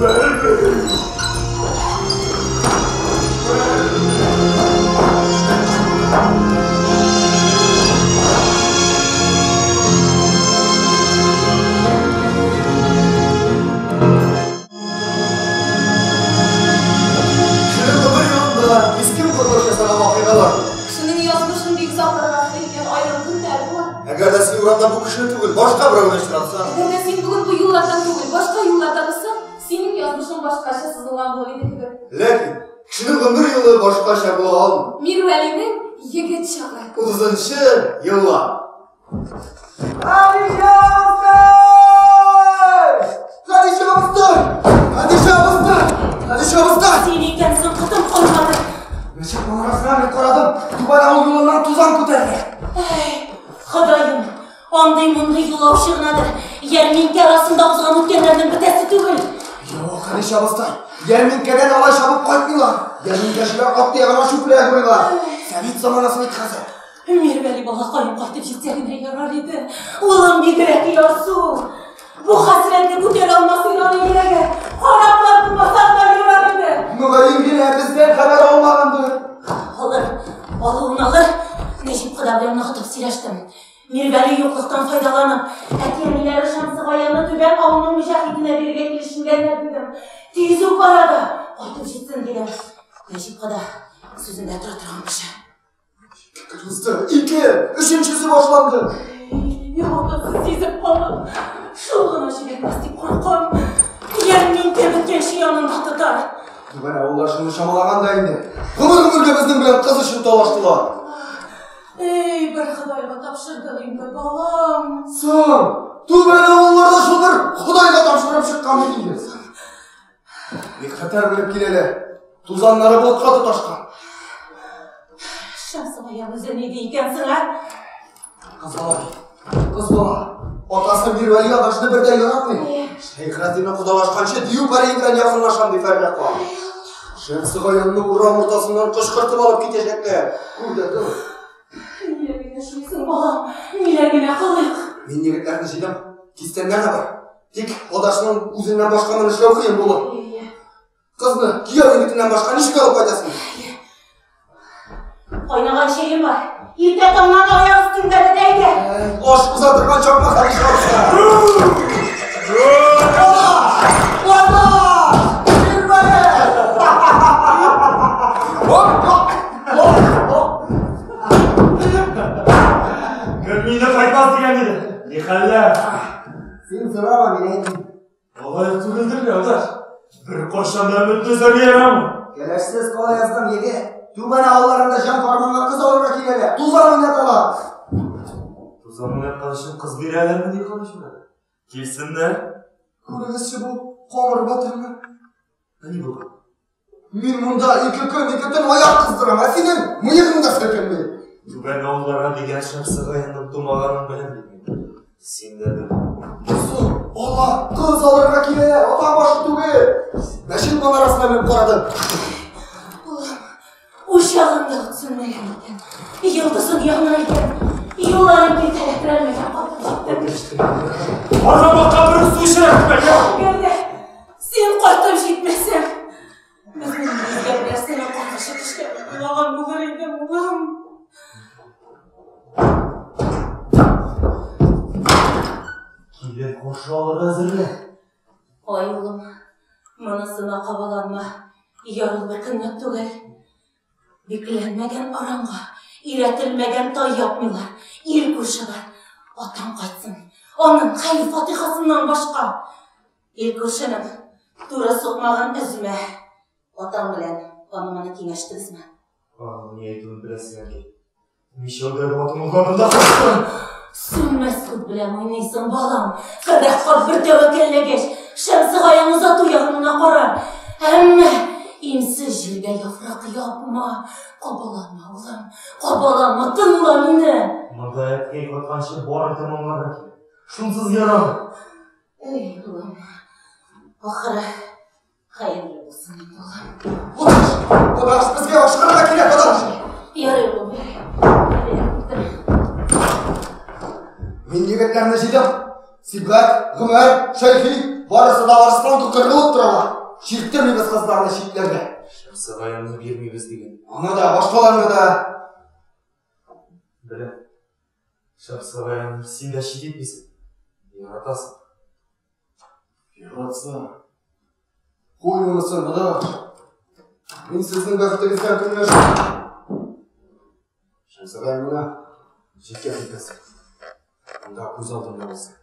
Speaker 3: Белмим.
Speaker 1: Кешенең гомер юлында кискен борылыш ясаган вакыйгалар.
Speaker 2: Кешенең язмышын бик озакларга хәл иткән аерым көннәр була.
Speaker 1: Әгәр дә син урамда бу кешене түгел, башка берәүне очратсаң,
Speaker 2: Әгәр дә син бүген бу юллардан түгел, башка юллардан узсаң, синең язмышың Язмышың башкача сызылган булыр иде кебек.
Speaker 1: Ләкин кешенең гомер юлы башкача була алмый.
Speaker 2: Мирвәлинең егет чагы.
Speaker 1: 30 еллар.
Speaker 10: Хәдичә абыстай! Хәдичә абыстай! Хәдичә абыстай! Хәдичә абыстай!
Speaker 6: Син икәнсең, котым калмады.
Speaker 10: Мәчет манарасына мин карадым. Түбән авыл юлыннан тузан күтәрелә.
Speaker 6: Әй, Ходаем, андый-мондый юлаучы гынадыр. Ярминкә арасында узган үткәннәрнең бетәсе түгел.
Speaker 10: Юк, Хәдичә абыстай, ярминкәдән алай чабып кайтмыйлар. Ярминкәчеләр ат ягына чүпләп куйдылар. Совет заманасы бит хәзер.
Speaker 6: Мирвәли балакаем кайтып җитсә генә ярар иде. Улым бигрәк ярсу. Бу хәсрәтне күтәрә алмас иде аның йөрәге. Караклар булмаса да ярар иде.
Speaker 10: Мөгаен генә бездән хәбәр алмагандыр.
Speaker 6: Алыр, алуын алыр. Нәҗип кода белән ныгытып сөйләштем. Мирвәли юклыктан файдаланып, әти-әниләре Шәмсегаянны Түбән авылның мөҗәһитенә бирергә килешенгәннәр дидем. Тиз үк арада кайтып җитсен дидем. Нәҗип кода сүзендә тора торган кеше.
Speaker 10: Кызды, ике, өченчесе башланды.
Speaker 6: Ялгыз сизеп калып, шул гына җибәрмәс дип куркам. Ярминкә беткәнче янында тотар.
Speaker 10: Түбән авыллар шуны чамалаган да инде. Гомер-гомергә безнең белән кыз өчен талаштылар.
Speaker 6: Эй, бер Ходайга тапшырдык инде, балам.
Speaker 10: Соң, түбән авылларда шул бер Ходайга тапшырып чыккан бит инде. Бик хәтәр белеп киләләр. Тузаннары болытка тоташкан.
Speaker 6: Шәмсегаян үзе ни ди икәнсең, ә?
Speaker 10: Кыз бала бит. Кыз бала. Атасы Мирвәли адашны бер дә яратмый. Шәйхразины кодалашканчы дию пәрие белән якынлашам ди Фәррәква. Шәмсегаянны урам уртасыннан кычкыртып алып китәчәкләр. Күр дә тор.
Speaker 6: Ниләр генә эшлисең, балам? Ниләр генә кылыйк?
Speaker 10: Мин егетләрне җыйдым. Кистәннәр дә бар. Тик адашның үзеннән башка моны эшләү кыен булыр. Кызны кияү егетеннән башка ничек алып кайтасың?
Speaker 6: Кайнаган чәем бар. Иртә таңнан аяк өстендә дә әйдә.
Speaker 10: Аш уза торган чакма Хәдичә абыстай.
Speaker 5: Кем мине кайтмас дигән иде? Ни хәлләр?
Speaker 10: Син сорама, мин әйтмим.
Speaker 5: Алай түгелдер лә, адаш. Бер кашан да өметне өзәргә ярамый.
Speaker 10: Кәләшсез кала яздым, егет. Түбән авылларында җан фарманга кыз алырга киләләр. Тузан уйнаталар.
Speaker 5: Тузан уйнаткан өчен кыз бирәләрме ди калышына? Килсеннәр.
Speaker 10: Күрегезче бу камыр батырны.
Speaker 5: Ә ни булган?
Speaker 10: Мин монда ике көн, ике төн аяк кыздырам, ә синең мыегың да селкенми.
Speaker 5: Түбән авылларга дигән Шәмсегаянның тумаганын беләм бит мин. Син дә бел.
Speaker 10: Соң, ала, кыз алырга киләләр, ата башы түгел. Мәчет манарасына менеп карадым.
Speaker 6: Улым, учагың да ут сүнмәгән икән. Йолдызың яна икән. Юлларың киртәләп кайтып җиттем.
Speaker 5: Аргамакка бер су эчерә күмәк.
Speaker 6: Әгәр дә син кайтып җитмәсәң, безнең өебезгә берәрсенең каргышы төшкән дип уйлаган булыр идем, улым.
Speaker 5: Килен каршы алырга әзерлә.
Speaker 6: Ай, улым, монысына кабаланма. Ярыл бер көнлек түгел. Бикләнмәгән аранга өйрәтелмәгән тай япмыйлар. Ил күрше бар. Атаң кайтсын. Аның хәер фатихасыннан башка. Ил күршенең туры сукмагын өзмә. Атаң белән аны-моны киңәштегезме?
Speaker 5: Аның ни әйтүен беләсең, әнкәй. Мичәүдәге атым урманында кайтты.
Speaker 6: Сүнмәс ут белән уйныйсың, балам. Фәррәх карт бер тәвәккәлләгәч, Шәмсегаян озату ягына карар. Әмма имсез җиргә яфрак япма. Кабаланма, улым, кабаланма, тыңла мине.
Speaker 5: Монда әткәй кайтканчы барын тәмамларга кирәк. Шунсыз ярамый.
Speaker 6: Эй, улым, ахыры хәерле булсын инде, улым.
Speaker 10: Адаш, адаш, безгә ашыгырга кирәк, адаш.
Speaker 6: Ярый, улым, ярый.
Speaker 10: Мин егетләрне җыйдым. Сибгать, Гомәр, Шәйхи, барысы да арыслан күк кырылып торалар. Чирттермибез кызларны читләргә.
Speaker 5: Шәмсегаянны бирмибез дигән.
Speaker 10: Аны да, башкаларны да.
Speaker 5: Беләм. Шәмсегаянны син дә чит итмисең. Яратасың.
Speaker 10: Яратса. Куй монысын, адаш. Мин сезнең бәхетегездән көнләшәм. Шәмсегаян гына җиткән итәсең. Анда күз алдында булсын.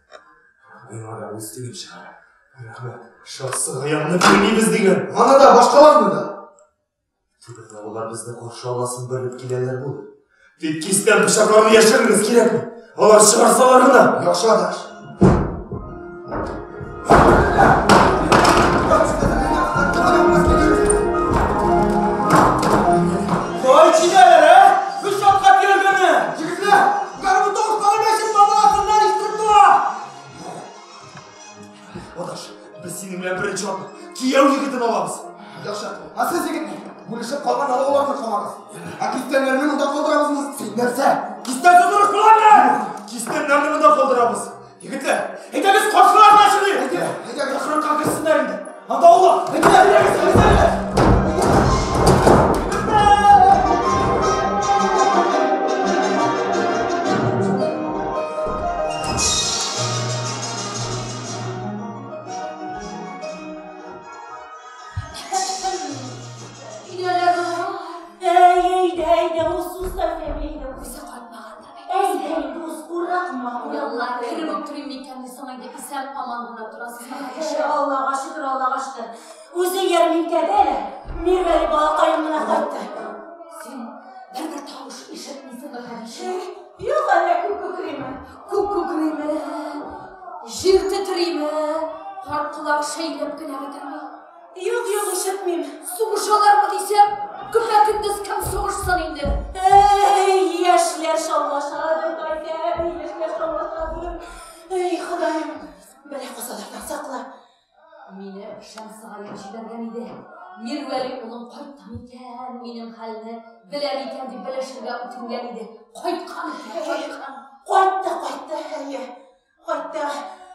Speaker 10: Миңа да үз тиңем чыгар.
Speaker 5: Рәхмәт. Шәмсегаянны бирмибез дигән.
Speaker 10: Аны да, башкаларны да.
Speaker 5: Түбән авыллар безне каршы аласын белеп киләләр булыр. Тик кистән пычакларны яшерергез кирәкми. Алар чыгарсалар гына.
Speaker 10: Яхшы, адаш.
Speaker 11: Кай киләләр, ә? Өч атка төялгәне.
Speaker 10: Егетләр, гармун тавышлары мәчет манарасыннан ишетелеп тора.
Speaker 5: Адаш, без синең белән беренче атны кияү егетен алабыз.
Speaker 10: Яхшы. Ә сез егетне бүлешеп калган алауларны камагыз. Ә кистәннәрне монда калдырабызмы? Син нәрсә?
Speaker 5: Кистәнсез орыш буламы? Кистәннәрне монда калдырабыз. Егетләр, әйдәгез каршыларына чыгыйк.
Speaker 10: Әйдә, әйдә,
Speaker 5: Тыкрыкка керсеннәр инде. Анда аулак.
Speaker 10: Әйдә, әйдәгез, әйдә.
Speaker 2: Өйдәләр бар.
Speaker 8: Әй, әйдә, әйдә, узсыз да әйдә,
Speaker 2: Үзе кайтмагандыр.
Speaker 8: Әйдә, инде уз, курыкма.
Speaker 2: Ялла, кереп үк торыйм микән соң инде исән аман гына торасызмы,
Speaker 8: Кеше Аллага шөкер, Аллага шөкер. Үзе ярминкәдә әле. Мирвәли балакаем гына кайтты.
Speaker 2: Син бер-бер тавыш ишетмисеңме, Хәдичә?
Speaker 8: Юк, әллә күк күкриме?
Speaker 2: Күк күкриме? Җир тетериме? Карт колак шәйләп кенә бетерми.
Speaker 8: Юк, юк, ишетмим.
Speaker 2: Сугышалармы дисәм, көпә-көндез кем сугышсын инде?
Speaker 8: Әй, яшьләр шаулашадыр, Гайсә, яшьләр шаулашадыр. Әй, Ходаем, бәла казалардан сакла.
Speaker 2: Мине Шәмсегаян җибәргән иде. Мирвәли улым кайтты микән, минем хәлне белә микән дип белешергә үтенгән иде. Кайткан икән, кайткан.
Speaker 8: Кайтты, кайтты, әйе, кайтты.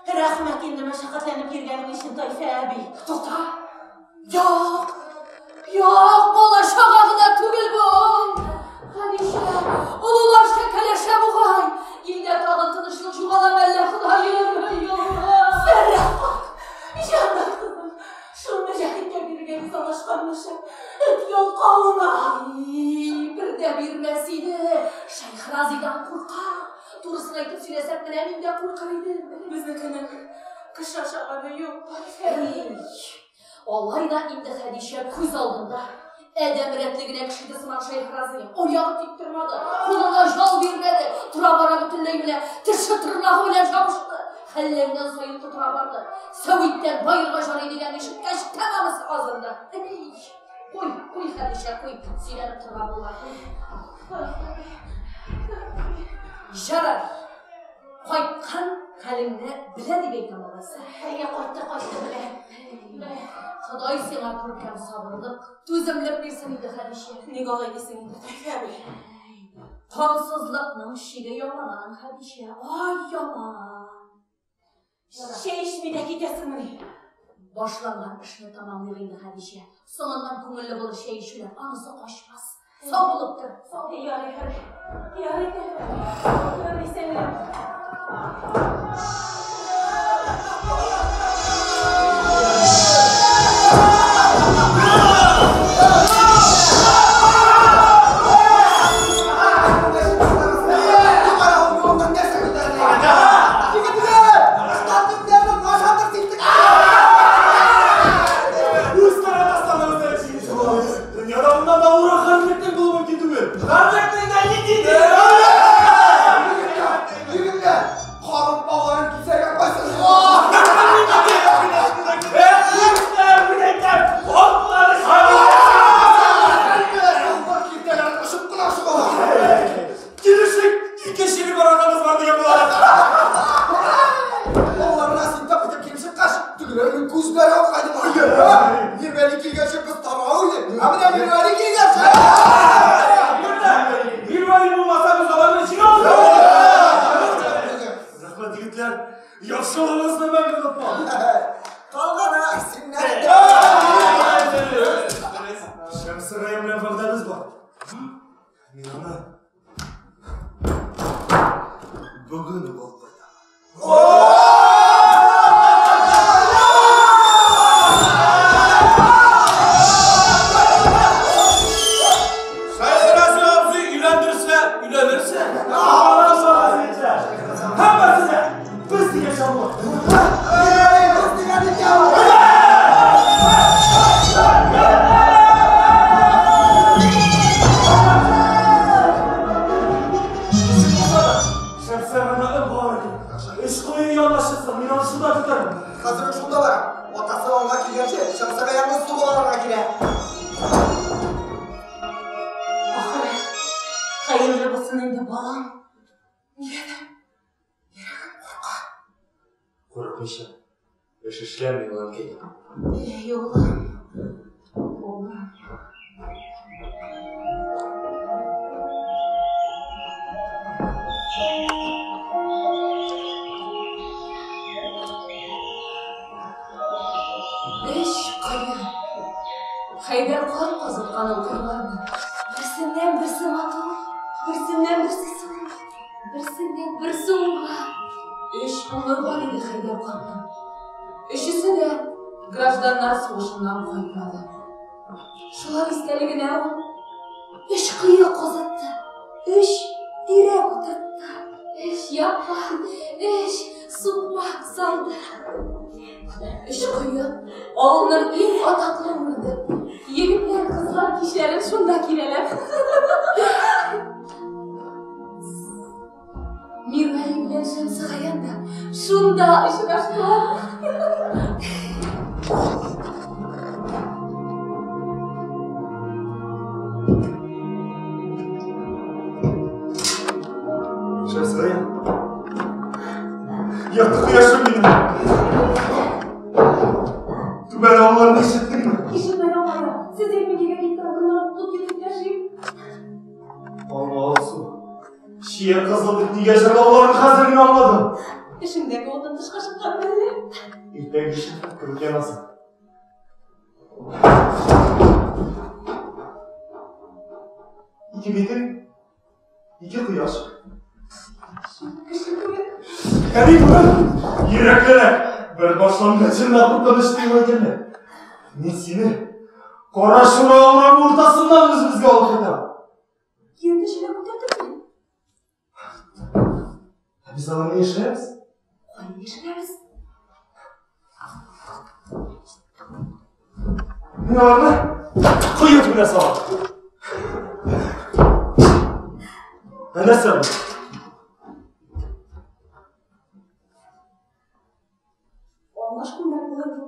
Speaker 8: Рәхмәт инде мәшәкатьләнеп йөргәнең өчен, Тайфә әби.
Speaker 2: Тукта! Юк! Юк, бала чага гына түгел бу! Хәдичә, олыларча кәләшә бугай! Илдә тагын тынычлык югала мәллә, Ходаем, Алла!
Speaker 8: Фәррах карт, җаным кызым, шул мөҗәһиткә бирергә ризалашканмышым. Эт ялкауына.
Speaker 2: Ай, бер дә бирмәс иде. Шәйхразидан курка. Турысын әйтеп сөйләсәк, менә мин дә куркыр идем.
Speaker 8: Безнекенең кеше ашаганы юк, Тайфә әби.
Speaker 2: Эй, алай да инде Хәдичә күз алдында адәм рәтле генә кеше иде сыман Шәйхразый. Аягы тик тормады, кулына жал бирмәде. Тора-бара бөтенләй менә теше тырнагы белән жабышты. Хәлләнгән саен котыра барды. Сәвиттән баерга жарый дигән ишеткәч, тәмамысы азынды. Эй, куй, куй, Хәдичә, куй. Сөйләнеп торырга була, куй. Жарар, кайткан хәлеңне белә дип әйтәм алайса.
Speaker 8: Әйе, кайтты, кайтты, белә. Белә.
Speaker 2: Ходай сиңа күркәм сабырлык, түземлек бирсен инде, Хәдичә.
Speaker 8: Ник алай дисең инде, Тайфә әби?
Speaker 2: Комсызлыкның чиге яман аның, Хәдичә. Ай, яман.
Speaker 8: Чәй эчми дә китәсеңмени?
Speaker 2: Башланган эшне тәмамлыйк инде, Хәдичә. Соңыннан күңелле булыр чәй эчүләр, анысы качмас. Сау булып тор. Сау.
Speaker 8: Ярый, ярый. Ярый, Тайфә әби. Ярый, сеңлем.
Speaker 5: Үз тарафтан үзләре Дөньяда моннан да олырак гарьлекнең булуы мөмкин түгел. Гарьлекнең дә нинди?
Speaker 10: Егетләр, калын бауларын кисәргә
Speaker 8: бергә. Ахыры хәерле булсын инде, балам. Нигәдер йөрәгем курка.
Speaker 5: Курыкмыйча эш эшләми ул, әнкәй.
Speaker 8: Әй, улым. Улым.
Speaker 2: Өч кое. Хәйдәр кар казыткан ул коеларны.
Speaker 4: Берсеннән берсе матур, берсеннән берсе сылу, берсеннән берсе уңган.
Speaker 2: Өч улы бар иде Хәйдәр картның. Өчесе дә гражданнар сугышыннан кайтмады. Шулар истәлегенә ул
Speaker 4: өч кое казытты, өч тирәк утыртты, өч япа, өч сукмак салды.
Speaker 2: Өч кое авылның иң атаклы урыны. Егетләр, кызлар кичләрен шунда киләләр. Мирвәли белән Шәмсегаян да шунда очраштылар.
Speaker 5: Шәмсегаян. Якты кояшым минем. Түбән авылларны ишеттеңме?
Speaker 2: Ишетмәдем алары. Сез Ярминкәгә киттегез, аннан тут йөреп яшим.
Speaker 5: Алма алсу. Чия кызыл дип нигә җырлауларын хәзер генә аңладым.
Speaker 2: Эшеңдәге утын тышка чыккан мәллә?
Speaker 5: Иртәнге шәфәкъ кебек янасың. Ике битең, ике кояш.
Speaker 2: Кеше кебек.
Speaker 5: Әни бүген йөрәклерәк бер башлангычында куркыныч тоела икән. Мин сине Кара Шура урамы уртасыннан үзебезгә алып кайтам.
Speaker 2: Кияүдә чиләк күтәрдеңме?
Speaker 5: Ә без аларны яшерәбез.
Speaker 2: Кая яшерәбез?
Speaker 5: Мин аларны кое төбенә салам. Ә нәрсә бу?
Speaker 8: Алмаш күлмәк булыр бу.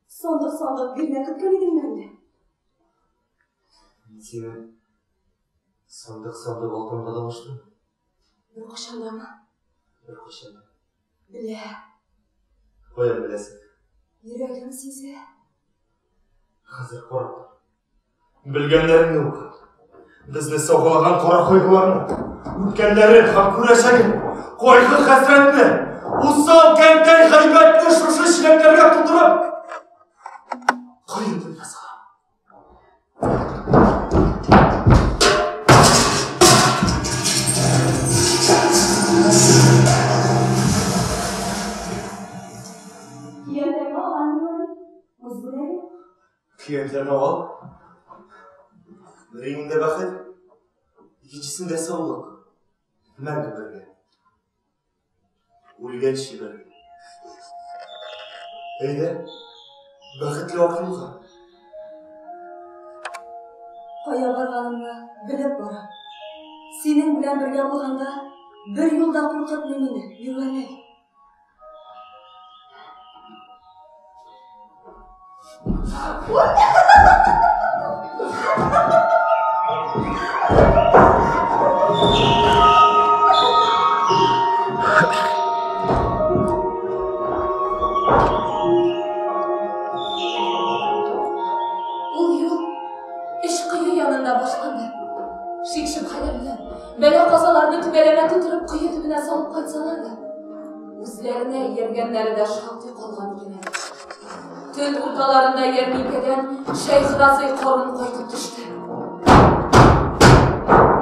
Speaker 8: Сандык-сандык бирнә көткән идеңме әллә?
Speaker 5: Мин сине сандык-сандык алтынга да алыштым.
Speaker 8: Беркайчан дамы?
Speaker 5: Беркайчан да.
Speaker 8: Белә.
Speaker 5: Каян беләсең?
Speaker 8: Йөрәгем сизә.
Speaker 5: Хәзер карап тор. Белгәннәреңне укы. Безне саугалаган кара кайгыларны, үткәннәрен һәм күрәчәген, кайгы-хәсрәтне, усал кәнтәй гайбәтне шушы чиләкләргә тутырып, кое төбенә салам.
Speaker 8: Кияүдәге алган Мирвәли. Үз бүләге.
Speaker 5: Көянтәне ал. Береңдә бәхет, икенчесендә саулык. Мәңге бергә. Үлгәнче бергә. Әйдә, бәхетле ак юлга.
Speaker 8: Кая барганымны белеп барам. Синең белән бергә булганда бер юл да куркытмый мине, Мирвәли.
Speaker 2: Ул юл өч кое янында башланды. Шик-шөбһәләр белән бәла-казаларны түбәләмә тутырып кое төбенә салып кайтсалар да, үзләренә ияргәннәре дә шактый калган икән әле. Төн урталарында ярминкәдән Шәйхразый Карун кайтып төште.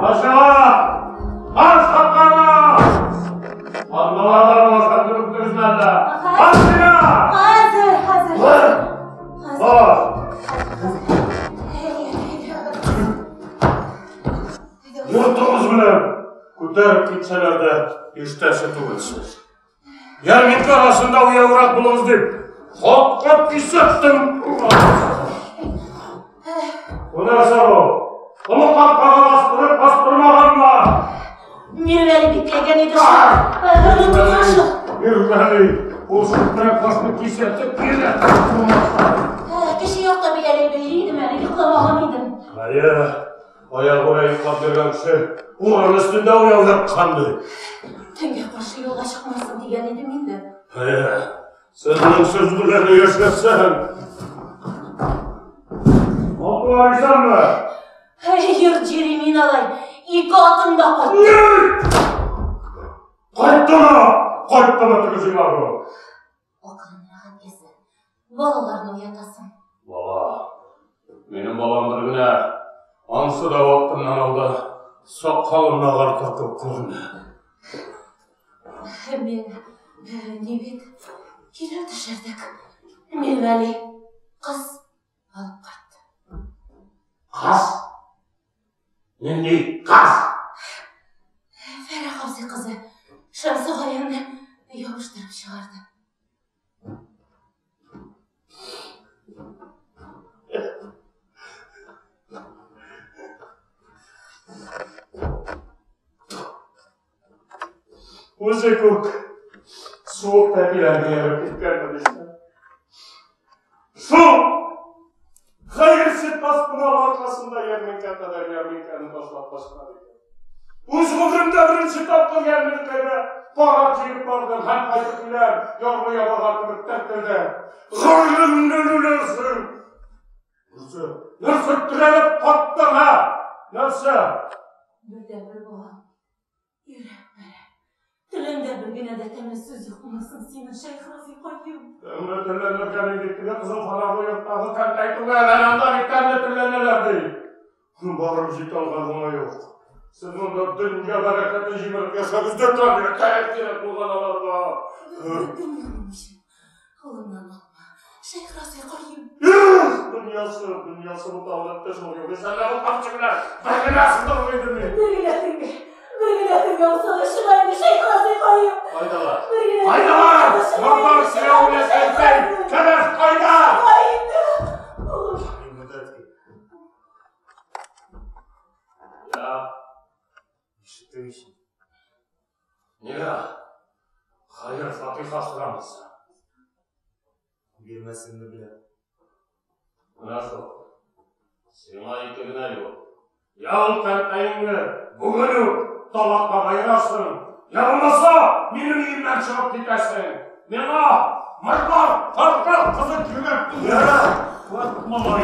Speaker 9: Паша! Аш капканы! Алмаларны ашап торып әллә? Аш сиңа!
Speaker 8: Хәзер, хәзер.
Speaker 9: Бар! Бар! Йортыгыз белән күтәреп китсәләр дә иштәсе түгелсез. Ярминкә арасында уяурак булыгыз дип, хатка кисәттем. Бу нәрсә бу? Олы капкага бастырып бастырмаганнар.
Speaker 8: Мирвәли бикләгән иде шул. Онытылган шул.
Speaker 9: Мирвәли, ул шундый башны кисәтеп килә.
Speaker 8: Кеше якта бит әле бәйли идем әле.
Speaker 4: Йокламаган идем.
Speaker 5: Әйе, аягүрә йоклап йөргән кеше урын өстендә уяу яткан ди.
Speaker 4: Төнгә каршы юлга чыкмасын дигән идем инде.
Speaker 5: Әйе, сезнең сүз белән яшәсәм. Атлар исәнме?
Speaker 4: Әй, йорт җире мин алай. Ике атың да кайтты.
Speaker 5: Кайттымы? Кайттымы теге җыйнагы?
Speaker 4: Акрынрак, әткәсе. Балаларны уятасың.
Speaker 5: Бала. Минем балам бер генә. Ансы да вакытыннан алда сакалын агартыр кебек күренә.
Speaker 4: Мин ни бит килеп төшердек. Мирвәли кыз алып кайтты.
Speaker 5: Кыз? Нинди кыз?
Speaker 4: Фәрах абзый кызы Шәмсегаянны ябыштырып чыгарды.
Speaker 5: Үзе күк суык тәпиләрне ярып киткәнме дисең. Шул хәерче тасбунал аркасында ярминкә кадәр ярминкәне ташлап качкан икән. Үз гомеремдә беренче тапкыр ярминкәгә пара җыеп бардым һәм кайтып киләм, ярлы ябага кебек тәртәдә. Гомеремнән үләрсең. Нәрсә? Нәрсә терәлеп каттың, ә? Нәрсә?
Speaker 4: Бердәнбер балам. Йөрәк парә. Телеңдә бер генә дә тәмле сүз юкмы соң синең, Шәйхразый Каюм?
Speaker 5: Тәмле телләнергә мин бит теге кызыл фонарьлы йорттагы кәнтәй түгел, әнә анда бик тәмле телләнәләр, ди. Барып җитә алган гына юк. Сез монда дөнья бәрәкәтен җимереп яшәгез дә тәмле кәрәк кирәк булган аларга.
Speaker 4: Дөньяның үчен кулымнан алма, Шәйхразый Каюм.
Speaker 5: Эх, дөньясы, дөньясы буталып бетте шул югыйсә әллә бу камчы белән бер генә сыдырыр идем мин.
Speaker 4: Бер генә төнгә, бер генә төнгә усалы чыга инде, Шәйхразый Каюм.
Speaker 5: Кайдалар?
Speaker 4: Бер генә
Speaker 5: Кайдалар?
Speaker 4: төнгә усалы чыга
Speaker 5: Мордор
Speaker 4: инде,
Speaker 5: сөяге белән
Speaker 4: Шәйхразый
Speaker 5: кәнтәй,
Speaker 4: Каюм.
Speaker 5: кәләш кайда?
Speaker 4: Чыга инде, улым.
Speaker 5: Я,
Speaker 7: Ишеттең ич.
Speaker 5: нигә? Хәер фатиха сорамыйсың.
Speaker 7: Бирмәсеңне беләм.
Speaker 5: Менә шул. Сиңа ике генә юл. Я ул кәнтәеңне бүген үк талакка аерасың, я булмаса минем өемнән чыгып китәсең. Миңа мыртар фаркы кызы кирәк түгел.
Speaker 7: Ярар.
Speaker 5: Малай.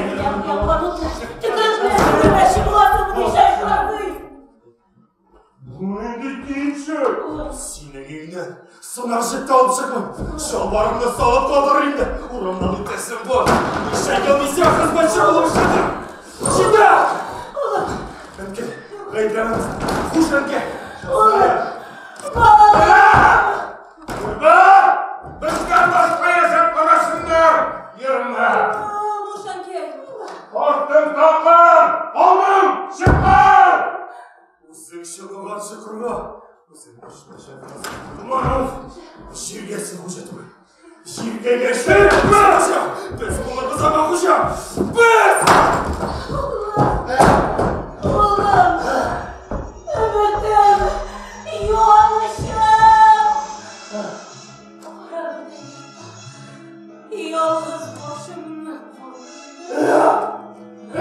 Speaker 4: Төкерек белән сөрмәкче буласыңмыни, Шәйхразый?
Speaker 5: Бу нинди тинчек?
Speaker 1: Синең өеңнән сыңар җеп тә алып чыкмыйм. Чалбарымны салып калдырыр инде. Урамнан үтәсем бар. Ничә ел мин сиңа хезмәтче булып эшләдем. Җитә! Әнкәй, гаепләмәгез. Хуш, әнкәй.
Speaker 5: Күрмә! Безгә башка яшәп карасыннар! Йөрмә!
Speaker 6: Хуш, әнкәй.
Speaker 5: Артың такыр! Алдың! Чыкыр!
Speaker 1: Үзең чокыган чокырга. Үзең төшмә, Шәйхразый. Туманов, җиргә син хуҗа түгел. Җиргә яшәр хуҗа! Без булырбыз аңа хуҗа! Без!
Speaker 4: Улым, өметем, юанычым. Карабодай йортта ялгыз башымны калдырдым.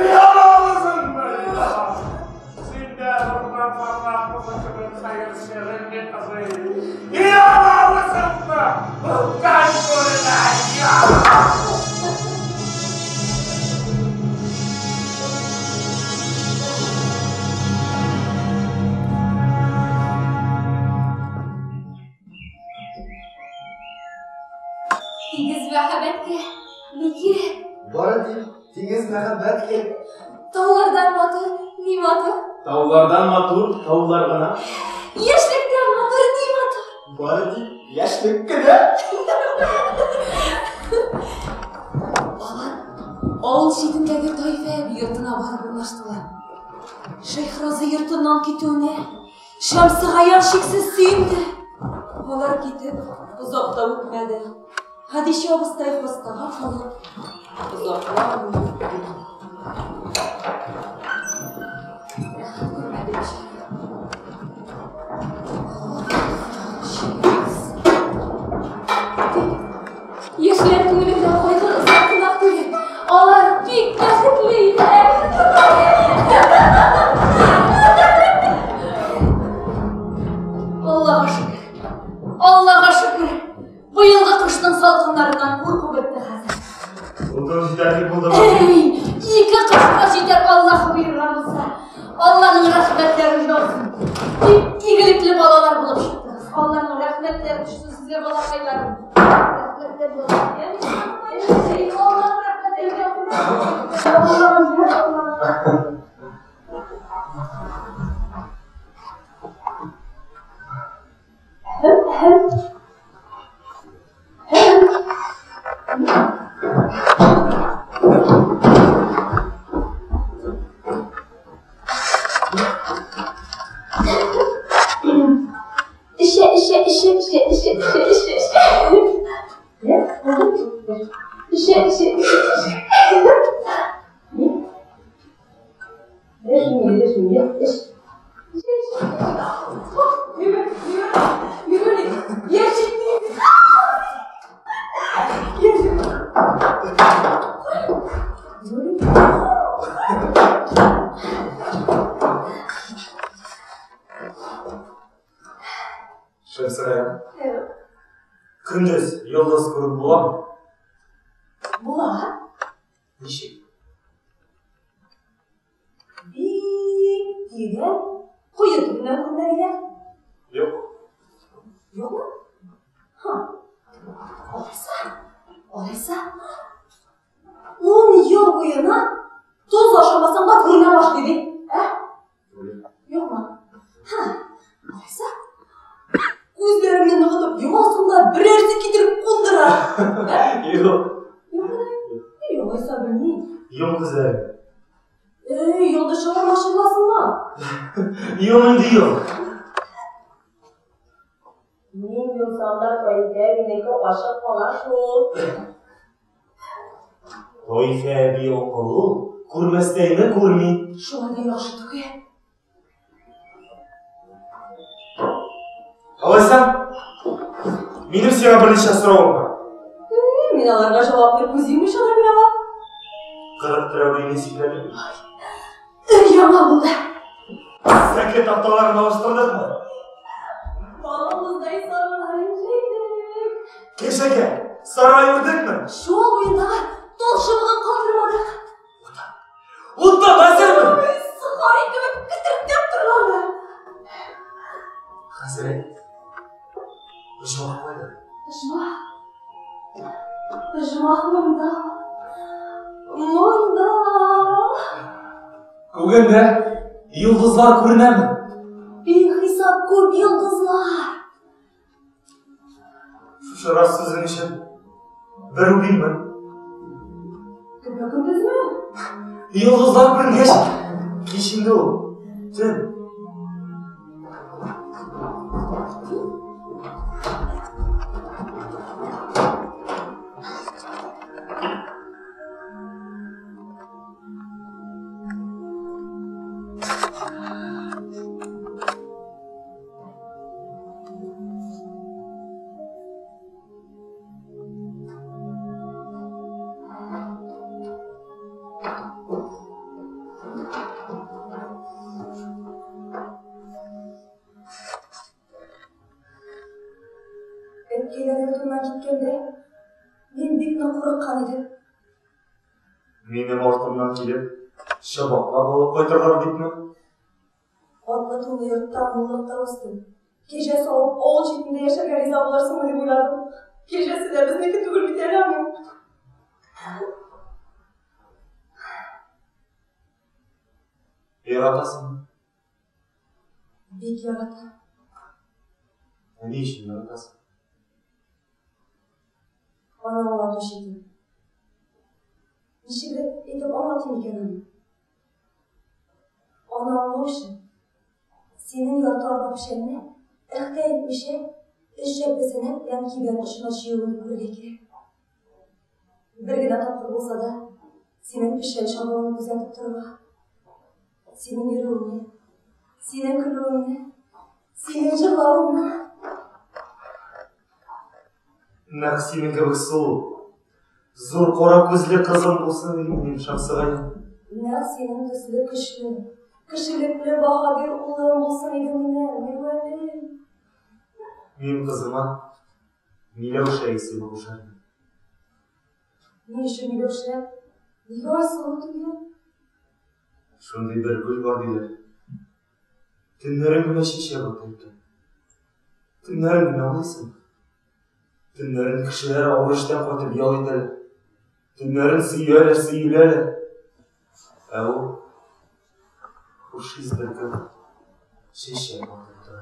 Speaker 5: Ялгызыңмы? Син дә нурдан фаррак кызы кебек хәерче Гыйльми кызы. Ялгызыңмы? Үткән күренә
Speaker 4: Тигез мәхәббәткә ни кирәк?
Speaker 10: Бары тик тигез мәхәббәт кирәк.
Speaker 4: Таулардан матур, ни матур?
Speaker 11: Таулардан матур, таулар гына.
Speaker 4: Яшьлектән матур, ни матур?
Speaker 10: Бары тик яшьлек кенә.
Speaker 2: Алар авыл читендәге Тайфә әби йортына барып урнаштылар. Шәйхразый йортыннан китүенә Шәмсегаян чиксез сөенде. Алар китеп озак та үтмәде. Хәдичә абыстай хастага калып, озакламый үлде. Рәхәт күрмәде бичара.
Speaker 4: Тик яшьләр күңелендә кайгы озак кунак түгел. Алар бик бәхетле иделәр. Афәрин! Ике кышка җитәр Аллаһ боерган булса. Алланың рәхмәтләре яусын. Бик игелекле балалар булып чыктыгыз. Алланың рәхмәтләре төшсен сезгә, балакайларым. Рәхмәтләр булсын. Алланың рәхмәтләре яусын. Аллаһым. Һәм һәм һәм Эчә, эчә, эчә, эчә, эчә, эчә, эчә, эчә. Эчә, эчә, эчә, эчә. Дәшми, дәшми, эч.
Speaker 1: Шәмсегаян. Көндез йолдыз күреп буламы?
Speaker 8: Була.
Speaker 1: Ничек?
Speaker 8: Бик тирән кое төбеннән күренә диләр.
Speaker 1: Юк.
Speaker 8: Юкмы? Ха. Алайса, алайса. 10 ел буена тоз ашамасаң да күренә башлый ди. Ә? Юкмы? Ха. Алайса. Күзләреңне ныгытып йомасың да берәрсе китереп кундыра.
Speaker 1: Юк.
Speaker 8: Юкмы? Юк, алайса белмим.
Speaker 1: Йом күзләреңне.
Speaker 8: Эй, йолдыз чыгармакчы буласыңмы?
Speaker 1: Йом инде йом.
Speaker 8: Мин йомсам да Таифә әбинеке ачык кала шул.
Speaker 1: Таифә әби акыллы, күрмәстәйне күрми.
Speaker 2: Шулай да яхшы түгел.
Speaker 1: Алайса, минем сиңа берничә соравым бар.
Speaker 8: Мин аларга җавапны күз йоммыйча да бирә алам.
Speaker 1: 40 терәүлейне сипләдеңме?
Speaker 2: Өр-яңа булды.
Speaker 1: Сәке такталарын алыштырдыкмы?
Speaker 8: Балавыздай сарыларын җәйдек.
Speaker 1: Кешегә сарай үрдекме?
Speaker 8: Шул буендагы тал чыбыгын калдырмадык.
Speaker 1: Уттан әзерме?
Speaker 8: Сохари кебек кетердәп торганы.
Speaker 1: Хәзрәт, оҗмах кайда?
Speaker 8: Оҗмах. Оҗмах монда. Монда.
Speaker 1: Күгендә йолдызлар күренәме?
Speaker 8: Бихисап күп йолдызлар.
Speaker 1: Шушы рас сүзең өчен бер үбимме?
Speaker 8: Көпә-көндезме?
Speaker 1: Йолдызлар күренгәч, кич инде ул. Төн.
Speaker 8: Әткәйләр йортыннан киткәндә, мин бик нык курыккан идем.
Speaker 1: Минем артымнан килеп, чабаклап алып кайтырлар дипме?
Speaker 8: Атлы тулы йортта, муллыкта үстем. Кәҗә савып, авыл читендә яшәргә риза булырсыңмы дип уйладым. Кәҗәсе дә безнеке түгел бит әле аның.
Speaker 1: Яратасыңмы?
Speaker 8: Бик яратам.
Speaker 1: Ә ни өчен яратасың?
Speaker 8: Аны аңлату читен. Ничек итеп аңлатыйм икән аны? Аны аңлау өчен синең ярты арба печәнне әхтә итмичә өч җәпе сәнәк белән кибән очына чөюеңне күрергә кирәк. Бер генә тапкыр булса да синең печән чабуыңны күзәтеп торырга, синең йөрүеңне, синең көлүеңне, синең җырлавыңны.
Speaker 1: Нәкъ синең кебек сылу, зур кара күзле кызым булсын идем минем Шәмсегаян.
Speaker 8: Нәкъ синең төсле көчле, кешелекле баһадир улым булсын иде минем, Мирвәли.
Speaker 1: Мин кызыма Миләүшә исеме кушар идем.
Speaker 8: Ни өчен Миләүшә? Нигә Айсылу түгел?
Speaker 1: Шундый бер гөл бар диләр. Төннәрен генә чәчәк ата икән. Төннәрен генә аңлыйсың. Төннәрен кешеләр авыр эштән кайтып ял итәләр. Төннәрен сөяләр, сөеләләр. Ә ул хуш ис бөркеп чәчәк атып тора.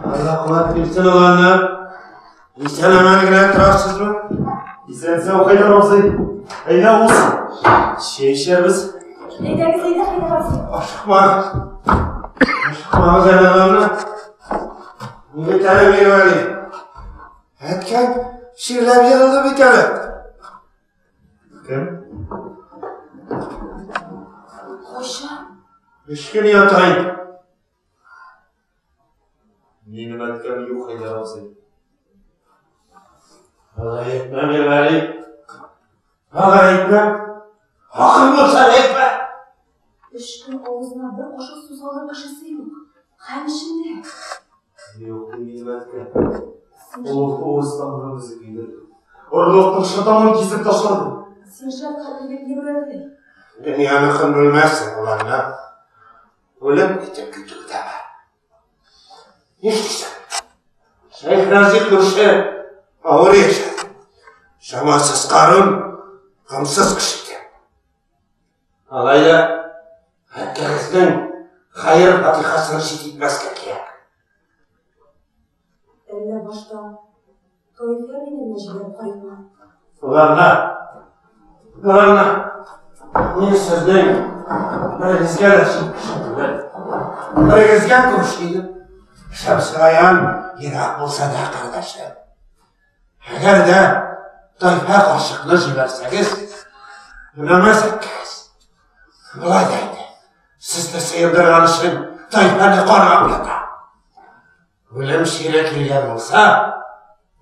Speaker 9: Алла куәт бирсен уланны. Исән-аман генә торасызмы?
Speaker 1: Исән-сау, Хәйдәр абзый. Әйдә, уз. Чәй эчәрбез.
Speaker 8: Әйдәгез, әйдә, Хәйдәр абзый.
Speaker 9: Ашыкма. Ашыкмагыз әле уланны. Бит әле Мирвәли. Әткәң чирләп егылды бит әле.
Speaker 1: Кем?
Speaker 8: Кайчан?
Speaker 9: Өч көн ята инде.
Speaker 1: Минем әткәм юк, Хәйдәр абзый.
Speaker 9: Алай әйтмә, Мирвәли. Алай әйтмә. Хакың булса әйтмә.
Speaker 8: Өч көн авызына бер кашык сүз алыр кешесе юк. Хәл эчендә.
Speaker 1: Юк, минем әткәм. Ул авыз тамырын өзеп көйдерде. Орлыкның шытымын кисеп ташлады.
Speaker 8: Син шәфкатьле бит, Мирвәли.
Speaker 9: Дөньяныкын белмәссең уларны. Үлем итеп китү дә бар. Нишлисең? Шәйхрази күрше авыр яшәде. Чамасыз карун, гамсыз кеше икән. Алай да әткәгезнең хәер фатихасын чит итмәскә кирәк.
Speaker 8: Әллә башта Таифә мине җибәреп карыйкмы?
Speaker 9: Уларна, уларна, мин сезнең берегезгә дә чит кеше түгел. Берегезгә күрше идем. Шәмсегаян ерак булса да кардәшем. Әгәр дә Таифә карчыкны җибәрсәгез, өнәмәс әткәгез. Болай да инде, сезне сыендырган өчен Таифәне каргап ята. Үлем чире килгән булса,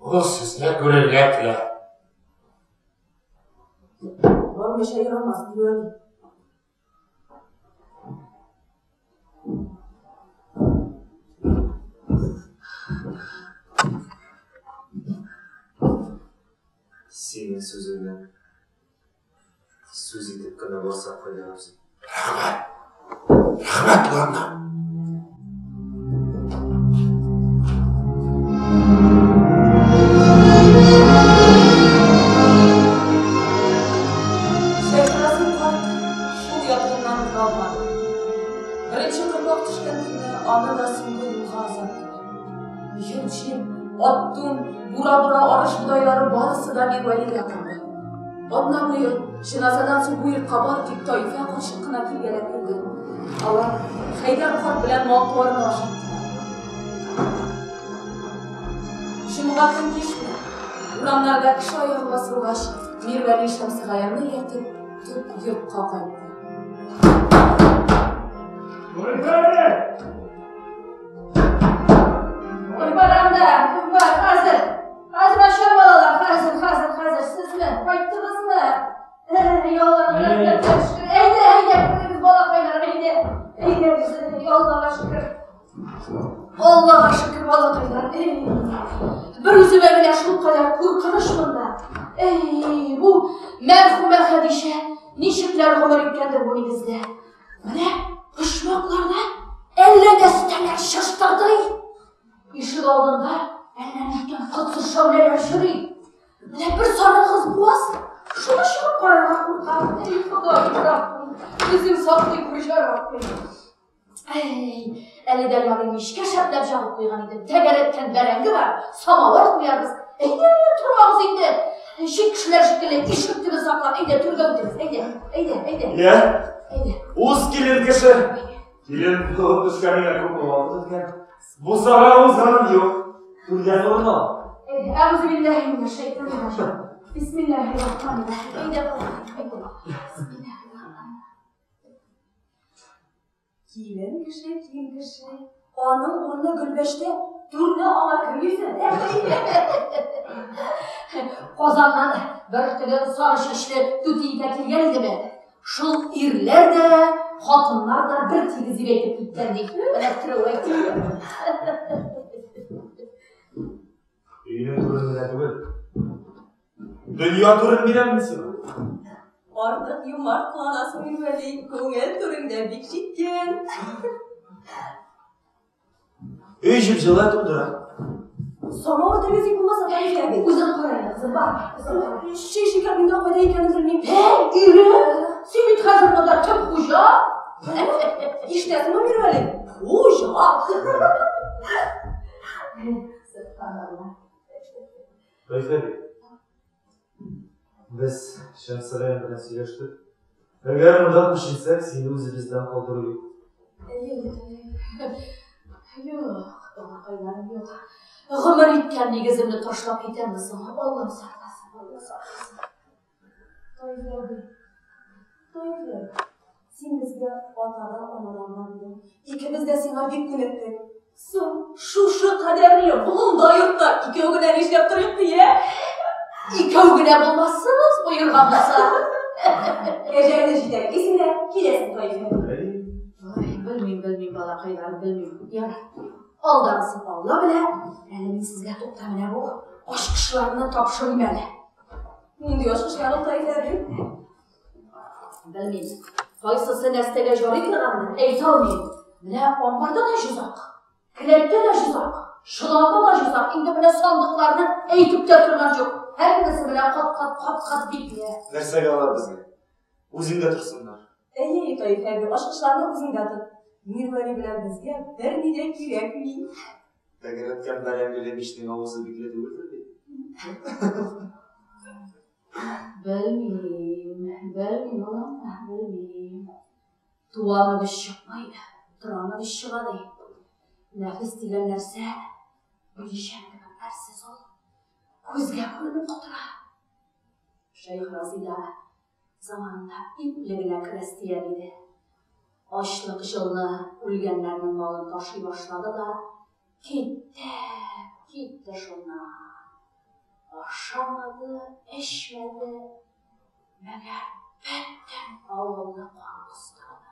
Speaker 9: ул сезне күрергә теләр.
Speaker 8: Бармыйча ярамас, Мирвәли.
Speaker 1: Синең сүзеңне сүз итеп кенә барсак, Хәйдәр абзый.
Speaker 9: Рәхмәт. Рәхмәт, уланна.
Speaker 2: Шәйхразый карт шул ятуыннан тора алмады. Беренче кырмак төшкән көнне аны да соңгы юлга озаттылар. Йорт-җир, ат-тун, бура-бура арыш бодайлары барысы да Мирвәлигә калды. Атна буе җеназадан соң бу йортка бары тик Таифә карчык кына килгәләп йөрде. Алар Хәйдәр карт белән мал-туарны ашаттылар. Җомга көн кич белән, урамнарда кеше аягы басылгач, Мирвәли Шәмсегаянны ияртеп, төп йортка кайтты.
Speaker 5: Мирвәли!
Speaker 12: Ой, барам да, кем бар, хәзер. Хәзер ачам, балалар, хәзер, хәзер, хәзер. Сезме? Кайттыгызмы? Аллаһка шөкер. Әйдә, әйдә, керегез, балакайлар, әйдә. Әйдәгез, Аллаһка шөкер. Аллаһка шөкер, балакайлар. Эй, бер үземә генә шулкадәр куркыныч монда. Эй, бу мәрхүмә Хәдичә ничекләр гомер иткәндер бу нигездә. Менә почмакларда әллә нәрсәләр чыштырдый. Ишек алдында әллә ниткән котсыз шәүләләр йөри. Менә бер сары кыз буаз, шуны чыгып карарга куркам. Эй, Ходаем, Раббым, үзең саклый күр, я Раббым. Әй, әле дә ярый мичкә шәпләп җагып куйган идем. Тәгәрәткән бәрәңге бар, самавыр куярбыз. Әйдә, тормагыз инде. Чит кешеләр шикелле ишек төбен саклап, әйдә, түргә үтегез. Әйдә, әйдә, әйдә.
Speaker 1: Я,
Speaker 12: Әйдә.
Speaker 1: уз килен кеше. Килен булып төшкәнеңә күпме вакыт үткән. Бусага узганым юк. Түрдән урын ал.
Speaker 12: Әйдә, әгъузу биллаһи минәш шайтанир раҗим. Бисмиллаһир рахманир рахим. Әйдә, балакай, әйдә. Бисмиллаһир.
Speaker 8: Килен кеше, киң кеше. Аның урыны гөлбәштә, түрне аңа кермисең.
Speaker 12: Казаннан бер теге сары чәчле түтиенә килгән идеме? Шул ирләр дә, хатыннар да бер тигез дип әйтеп киткән ди. Менә терәү әйтте.
Speaker 1: Өйнең түрен генә түгел. Дөнья түрен бирәм мин сиңа.
Speaker 8: Артык юмарт кыланасың, Мирвәли. Күңел түреңдә бик җиткән.
Speaker 1: Өй җып-җылы тудыра.
Speaker 8: Самавыр тергезик булмаса, Таифә әби.
Speaker 12: Үзең кара әле, кызым, бар. Үзең кара.
Speaker 8: Чәй шикәрнең дә кайда икәнен белмим.
Speaker 12: Һәй, ирем, син бит хәзер монда төп хуҗа.
Speaker 8: Ишетәсеңме, Мирвәли? Хуҗа!
Speaker 12: Сөбханалла.
Speaker 1: Таифә әби. Без Шәмсегаян белән сөйләштек. Әгәр монда күченсәк, сине үзебездән калдыру юк.
Speaker 12: Әйе, Юк, балакайларым, юк. Гомер иткән нигеземне ташлап китәмме соң? Аллам сакласын, Алла сакласын.
Speaker 8: Таифә әби, Таифә, син безгә ата да, ана да гына булдың. Икебез дә сиңа бик күнектек. Соң, шушы кадәрле болында йортта икәү генә нишләп торыйк ди, ә?
Speaker 12: Икәү генә булмассыз, боерган булса.
Speaker 8: Кәҗәңне җитәклисең дә киләсең, Таифә.
Speaker 12: Ой, белмим, белмим, балакайларым, белмим. Ярар. Алдагысын Алла белә. Әле мин сезгә тукта менә бу ачкычларны тапшырыйм әле.
Speaker 8: Нинди ачкычлар ул, Таифә әби?
Speaker 12: Белмим. Кайсысы нәрсәгә ярый торгандыр, әйтә алмыйм. Менә амбарда да җозак, келәттә дә җозак, чоланда да җозак. Инде менә сандыкларны әйтеп тә торган юк. Һәммәсе менә кат-кат, кат-кат бикле.
Speaker 1: Нәрсәгә алар безгә? Үзеңдә торсыннар.
Speaker 8: Әйе, Таифә әби, ачкычларны үзеңдә тот. Мирвәли белән безгә берни дә кирәкми.
Speaker 1: Тәгәрәткән бәрәңгеле мичнең авызы бикле түгелдер бит?
Speaker 12: Белмим, белмим, балам, белмим. Туа мөгез чыкмый, тора мөгез чыга ди. Нәфес дигән нәрсә билчән кебек әрсез ул. Күзгә күренеп котыра. Шәйхразый да заманында ипле генә крәстиян иде. Ачлык җылны үлгәннәрнең малын ташый башлады да, китте, китте шуннан. Ашамады, эчмәде, мәгәр бөтен авылны кан костырды.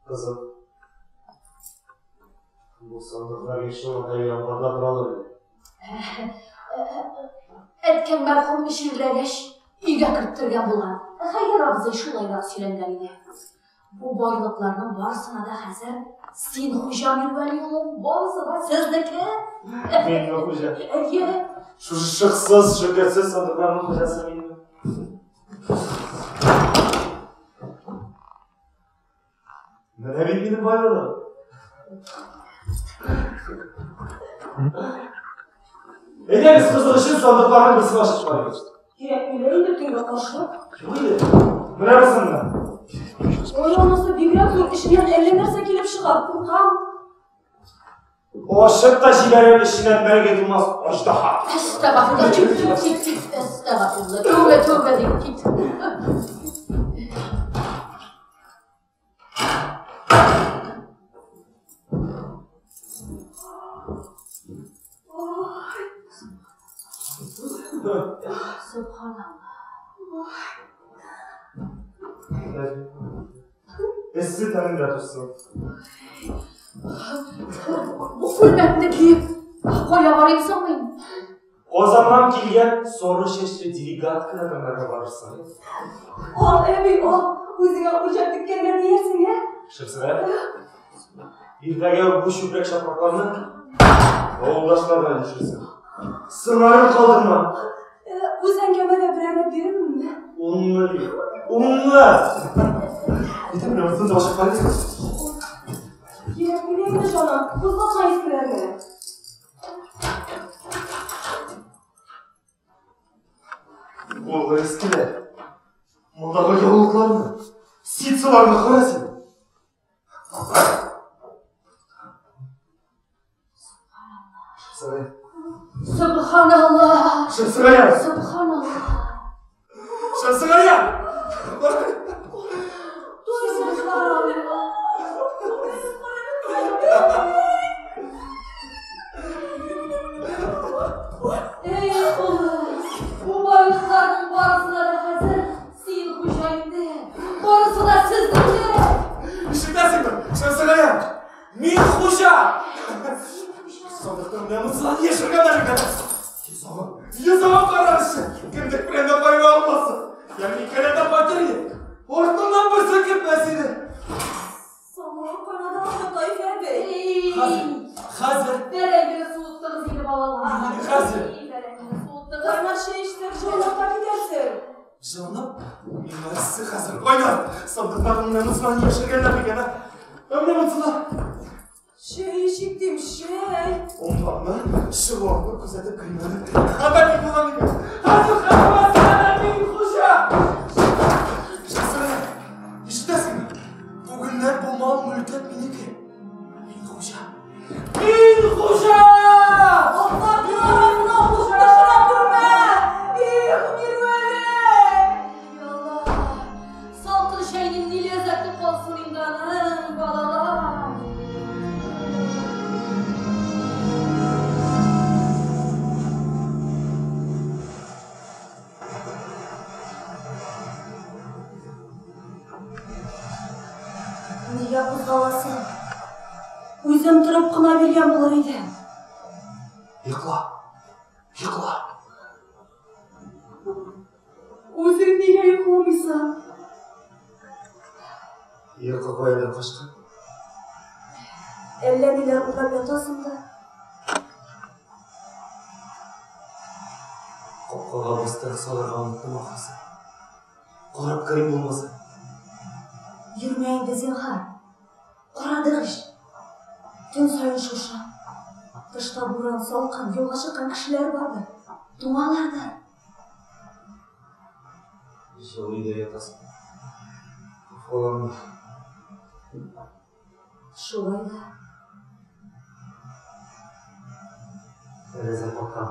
Speaker 1: Кызым, бу сандыклар ешылганда яңгырда торалар иде.
Speaker 12: Әткәм мәрхүм чирләгәч, өйгә керттергән булган. Хәйдәр абзый шулайрак сөйләнгән иде. Бу байлыкларның барысына да хәзер син хуҗа, Мирвәли улым, барысы да сезнеке.
Speaker 1: Минме хуҗа?
Speaker 12: Әйе.
Speaker 1: Шушы шыксыз, шөкәтсез сандыкларның хуҗасы минме? Менә бит минем байлыгым. Әйдәгез, кызык өчен сандыкларның берсен ачып карыйк.
Speaker 8: Кирәкмиләр инде төнгә каршы.
Speaker 1: Юк инде. Менә берсен.
Speaker 8: Ой, анысы бигрәк зур, эченнән әллә нәрсә килеп чыгар, куркам.
Speaker 1: Ачып та җибәрәм, эченнән мәңге тумас аждаһа.
Speaker 12: Әстәгъфирулла, кит, кит, кит, кит, әстәгъфирулла. Тәүбә, тәүбә дим, кит. Сөбханалла.
Speaker 1: Эссе тәнеңдә торсын.
Speaker 12: Бу күлмәкне киеп, кая барыйм соң мин?
Speaker 1: Казаннан килгән соры чәчле делегат кына тыңларга барырсың.
Speaker 8: Ал, әби, ал. Үзеңә курчак теккәннәр диярсең, ә?
Speaker 1: Шәмсегаян, иртәгә бу чүпрәк чапракларны авылдашлардан өләшерсең. Сыңарын калдырма.
Speaker 8: Үз әңгәмә дә берәрне бирерменме?
Speaker 1: Унны бир. Унны! Әйдә, менә монысын да ачып карыйк.
Speaker 8: Кирәкми инде, җаным. Кузгатма искеләрне.
Speaker 1: Ул искеләр. Мондагы яулыкларны, ситсыларны кара син. Шәмсегаян.
Speaker 12: Сөбханалла.
Speaker 1: Шәмсегаян.
Speaker 12: Сөбханалла.
Speaker 1: Шәмсегаян!
Speaker 12: Сөбханалла.
Speaker 8: Эй, улым.
Speaker 1: Җылынып, миңа эссе хәзер. Кайнар! Сандыкларның менә монысына ни яшергәннәр микән, ә? Ә менә монысына?
Speaker 8: Чәй эчик дим, чәй.
Speaker 1: Онларны, чыгуарны күзәтеп керим әле. Хәбәр ни булган микән? Хәзер хәбәр мин хуҗа! Шәхсәгә, ишетәсеңме? Бүгеннән бу мал мөлкәт минеке. Мин хуҗа. Мин хуҗа!
Speaker 8: Атлар арасына ут төшерә күрмә! Их, Мирвәли!
Speaker 12: Алла, салкын чәйнең ни ләззәте калсын инде аның, балалар.
Speaker 8: Нигә кузгаласың? Үзем торып кына биргән булыр идем.
Speaker 1: Йокла. Йокла.
Speaker 8: Үзең нигә йокламыйсың?
Speaker 1: Йокы каядыр качкан.
Speaker 8: Әллә ниләр уйлап ятасың да.
Speaker 1: Капкага бастырып салырга оныттым ахрысы. Карап керим булмаса.
Speaker 8: Йөрмә инде, зинһар. Карадык ич. Төн саен шушы. Тышта буран, салкын, юлга чыккан кешеләр бардыр. Туңалардыр.
Speaker 1: Җылы өйдә ятасың. Хафаланма.
Speaker 8: Шулай да.
Speaker 1: Тәрәзә каткан.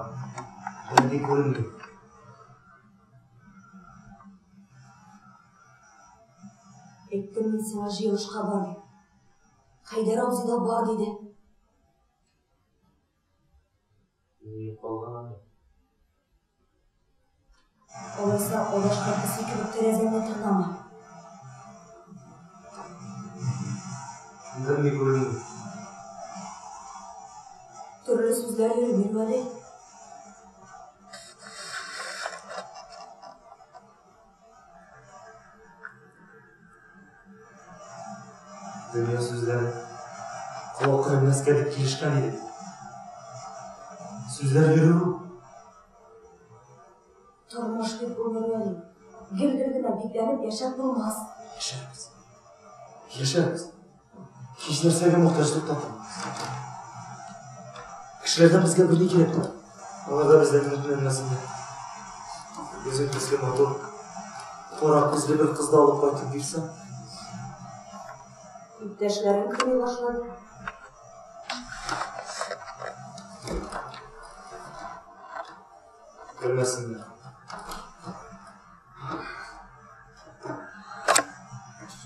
Speaker 1: Берни күренми.
Speaker 8: Әйттем мин сиңа җыелышка бар дип. Хәйдәр абзый да бар диде.
Speaker 1: Ни калган анда?
Speaker 8: Алайса адашкан песи кебек тәрәзәңне тырнама.
Speaker 1: Берни күренми.
Speaker 8: Төрле сүзләр йөри, Мирвәли.
Speaker 1: Дөнья сүзләре колак элмәскә дип килешкән идек. Сүзләр йөрү.
Speaker 8: Тормыш бит ул, Мирвәли. Гел-гел генә бикләнеп яшәп булмас.
Speaker 1: Яшәрбез. Яшәрбез. Һич нәрсәгә мохтаҗлык татымабыз. Кешеләрдән безгә берни кирәкми. Алар да бездән өметләнмәсеннәр. Үзең төсле матур, кара күзле бер кыз да алып кайтып бирсәң.
Speaker 8: Иптәшләрең кими башлады.
Speaker 1: Кермәсеннәр.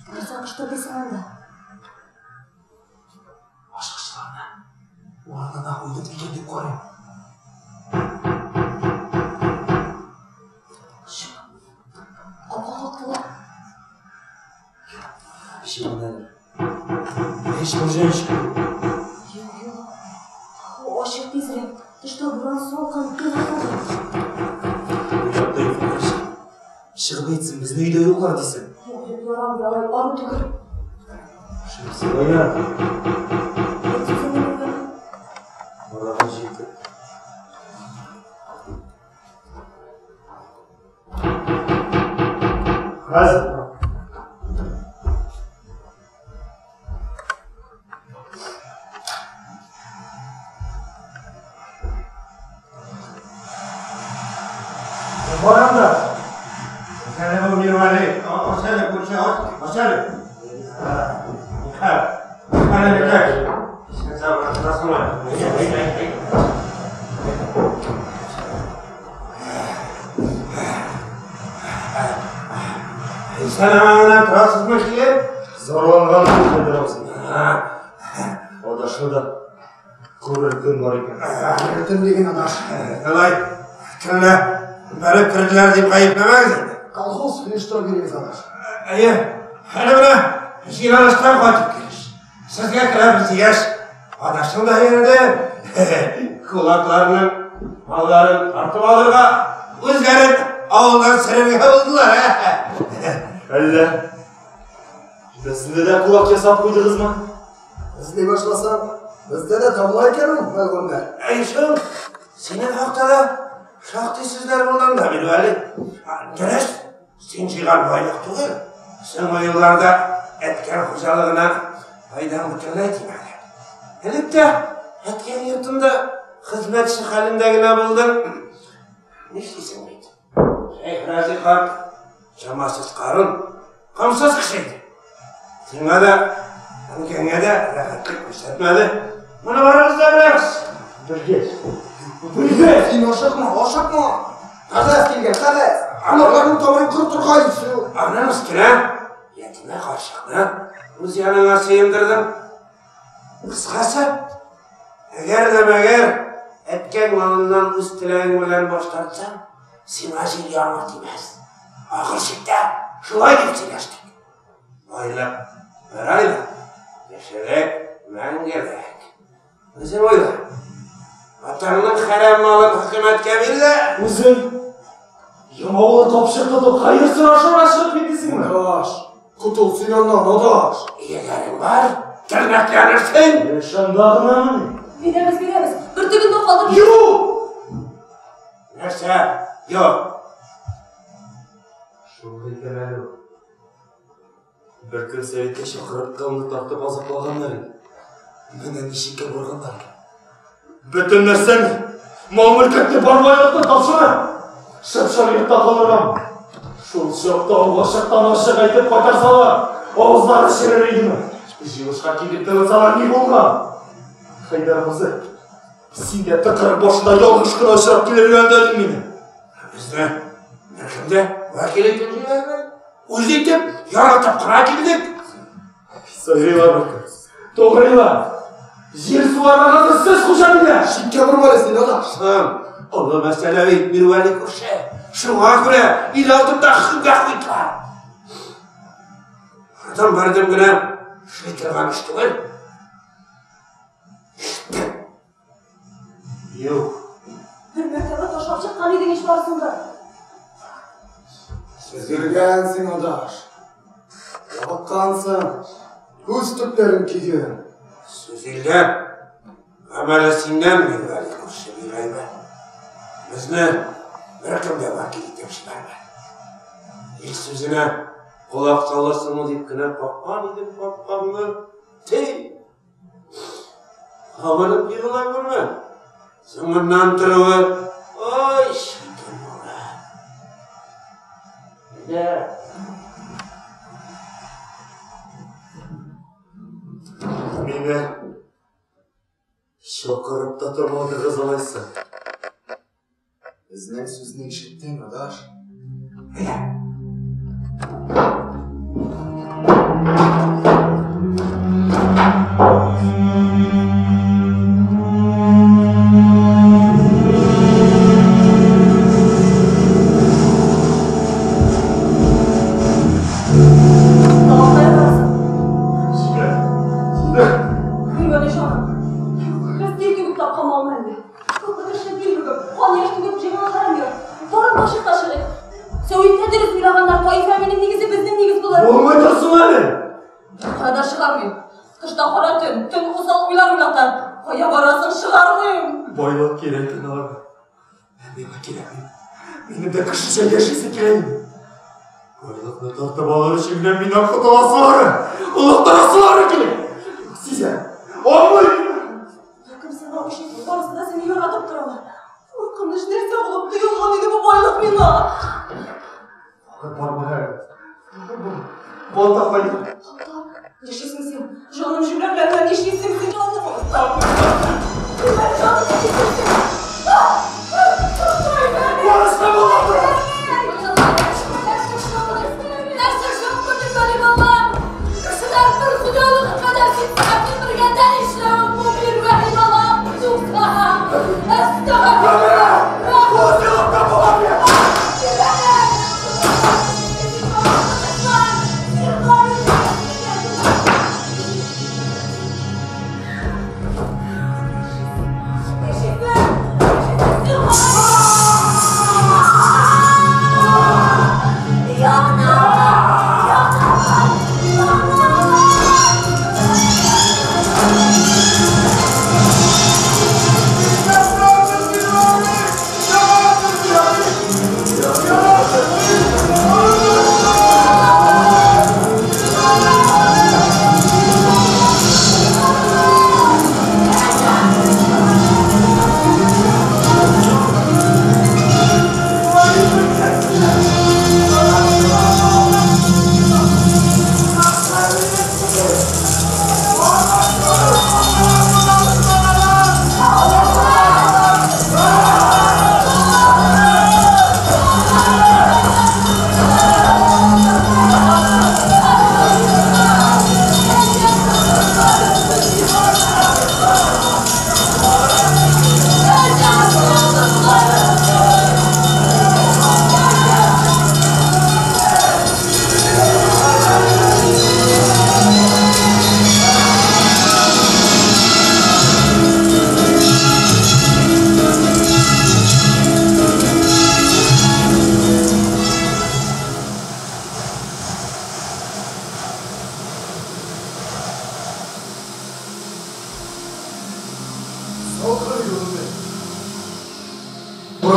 Speaker 8: Нәрсә кыштырдыйсың анда?
Speaker 1: Ачкычларны урынына куйдым микән дип карыйм.
Speaker 8: Чү, капка кактылар.
Speaker 1: Ишегеннәдер. Һич морҗа ишеге юк.
Speaker 8: Юк, юк. Ачык тизрәк. Тышта буран салкын, тын калды.
Speaker 1: Уятты йоклагач. Чыгып әйтсен, безне өйдә юклар дисен.
Speaker 8: Юк, юк, ярамый алай, ару түгел.
Speaker 1: Шәмсегаян.
Speaker 8: Әйт сүзеңне, Мирвәли.
Speaker 1: Арага җитте. Хәзер. Барам да.
Speaker 9: Ач әле бу Мирвәли. Ач әле, күрше, ач. Ач әле. Нихәл? Нихәл энекәш? Исән сау гына торасыңмы? Әйдә, әйдә, әйдә. Исән-аман гына торасызмы, килен?
Speaker 1: Зарланган юк, Хәйдәр абзый. Адашны да күрер көн бар икән.
Speaker 10: Төн диген, адаш.
Speaker 9: Алай төнлә бәреп керделәр дип гаепләмәгез инде.
Speaker 10: Колхоз оештырып йөрибез, адаш.
Speaker 9: Әйе, әле менә җыйналыштан кайтып килеш. Сезгә керәбез дигәч, адашың да йөрде. Кулакларның малларын тартып алырга, үзләрен авылдан сөрергә булдылар.
Speaker 1: Әллә безне дә кулак ясап куйдыгызмы?
Speaker 10: Эзли башласаң, бездә дә табыла икән ул мәлгуньнәр.
Speaker 9: Әй шул, синең хакта да шактый сүзләр булган да, Мирвәли. Дөрес, Син җыйган байлык түгел. Соңгы елларда әткәң хуҗалыгына файдаң бөтенләй тимәде. Элек тә әткәң йортында хезмәтче хәлендә генә булдың. Нишлисең бит? Шәйхрази карт чамасыз карун, камсыз кеше иде. Сиңа да, әнкәңә дә рәхәтлек күрсәтмәде. Моны барыгыз да беләбез.
Speaker 1: Белгәч. Белгәч!
Speaker 10: Син ашыкма, ашыкма! Кәгазь килгән, кәгазь! Аларның тамырын корытырга исү.
Speaker 9: Аның өстенә ятимә карчыкны үз яныңа сыендырдың. Кыскасы, әгәр дә мәгәр әткәң малыннан үз теләгең белән баш тартсаң, сиңа җил яңгыр тимәс. Ахыр чиктә шулай дип сөйләштек. Байлык бер айлык, яшелек мәңгелек. Үзең уйла. Атаңның хәрәм малын хөкүмәткә бир дә.
Speaker 1: Үзең ямаулы капчык тотып хәер сорашырга чыгып китәсеңме?
Speaker 10: Адаш, котыл син аннан, адаш.
Speaker 9: Ияләрең бар, тернәкләнерсең.
Speaker 1: Шунда гынамыни?
Speaker 2: Бирәбез, бирәбез. Бөртеген дә калдырмый.
Speaker 1: Юк!
Speaker 9: Нәрсә? Юк.
Speaker 1: Шул икән әле ул. Бер көн советка чакырып кылны тартып азаплаганнар иде. Менә ничеккә барганнар икән. Бөтен нәрсәне, мал-мөлкәтне, бар байлыкны тапшырып, шып-шыр йортта калырга. Шул чакта ул ачыктан ачык әйтеп кайтарсалар, авызлары черер идеме? Җыелышка килеп тыгылсалар ни булган? Хәйдәр абзый, син дә тыкрык башында ялгыш кына очрап килергә өндәдең мине.
Speaker 9: Безне беркем дә вәкил итеп җибәрмәде. Үз итеп, яратып кына килдек.
Speaker 1: Сайрыйлар бер Тугрыйлар. Җир суларга хәзер сез хуҗа диләр.
Speaker 10: Читкә борма әле син, адаш.
Speaker 9: Соң, олы мәсьәлә бит, Мирвәли күрше. Шуңа күрә ил алдында хөкемгә куйдылар. Адам бардым генә эшли торган эш түгел.
Speaker 1: Юк.
Speaker 8: Бер мәртәбә ташлап чыккан идең ич барысын да.
Speaker 10: Сөзелгәнсең, адаш. Ябыккансың. Күз төпләрең көйгән.
Speaker 9: Сүз илдә, гамәле синнән, Мирвәли күрше, бигайбә. Безне беркем дә вәкил итеп җибәрмәде. Ил сүзенә колак салырсыңмы дип кенә каккан идем капкаңны. Тей! Абынып егыла күрмә. Соңыннан торуы, ой, читен була. Әйдә.
Speaker 1: Мине чакырып та тормадыгыз алайса.
Speaker 10: Безнең сүзне ишеттең, адаш.
Speaker 9: Әйдә.
Speaker 2: Тагын кая барасың?
Speaker 1: Сезгә. Сезгә.
Speaker 2: Мирвәли җаным. Без тир түгеп тапкан малмы әллә? Күпме кеше тир түгеп, кан яшь түгеп җыйган хәрәм йорт. Барын ачыкка чыгыйк. Сәүиттә дөрес уйлаганнар, Таифә минем нигезе безнең нигез булыр.
Speaker 1: Булмый торсын әле.
Speaker 2: Беркая да чыгармыйм. Тышта кара төн, төн усал уйлар уйлата. Кая барасың, чыгармыйм.
Speaker 1: Байлык кирәк икән аларга. Ә миңа кирәкми. Минем дә кешечә яшисе килә инде. Байлыкны тартып алыр өчен генә миннән котыласылары, олыктырасылары килә. Сизәм, аңлыйм.
Speaker 2: Беркем сиңа үч итми, барысы да сине яратып торалар. Куркыныч нәрсә булып тоелган иде бу байлык миңа.
Speaker 1: Вакыт бармы әле? Балта кайда?
Speaker 2: Балта, нишлисең син? Җаным җүләрләнгән, нишлисең син, җаным? Җаным, нишлисең син?
Speaker 1: Барысы була!
Speaker 4: Нәрсә шапты Мирвәли балам? Кешеләр бер хуҗалыгы кадәр син бергәдә эшләвең бу Мирвәли балам. Юкса, әстәгъфирулла.
Speaker 1: Хуҗалыкта була!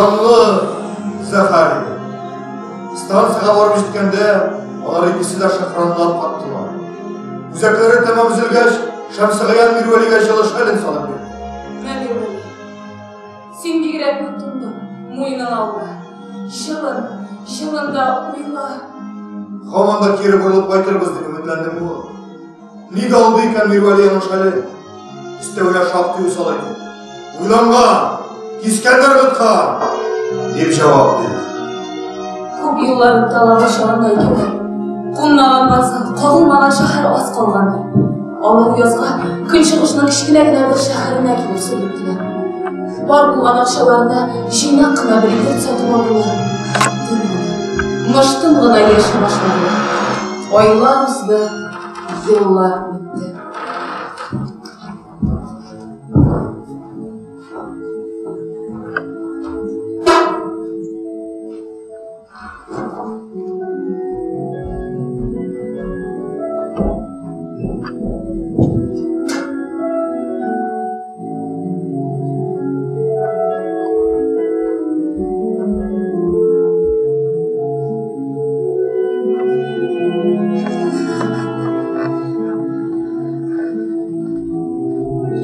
Speaker 10: Җанлы зәһәр иде. Станциягә барып җиткәндә, алар икесе дә шыкранлап каттылар. Үзәкләре тәмам өзелгәч, Шәмсегаян Мирвәлигә җылы шәлен салып бирде.
Speaker 2: Мә, Мирвәли, син бигрәк нык туңдың, муеныңа ауды. Җылын, җылын да уйла.
Speaker 10: Һаман да кире борылып кайтырбыз дип өметләндеме ул? Нигә алды икән Мирвәли аның шәлен? Өстәвенә шактый усал итеп. Уйланган, кискән дә ыргыткан, дип җавап бирде.
Speaker 2: Күп юллар үтте алар чагында икәүләп. Кунмаган вокзал, кагылмаган шәһәр аз калгандыр. Алар язга Көнчыгышның кечкенә генә бер шәһәренә килеп сөргеттеләр. Бар булган акчаларына җыйнак кына бер йорт сатып алдылар. Тын гына, мыштым гына яши башладылар. Айлар узды, еллар үтте.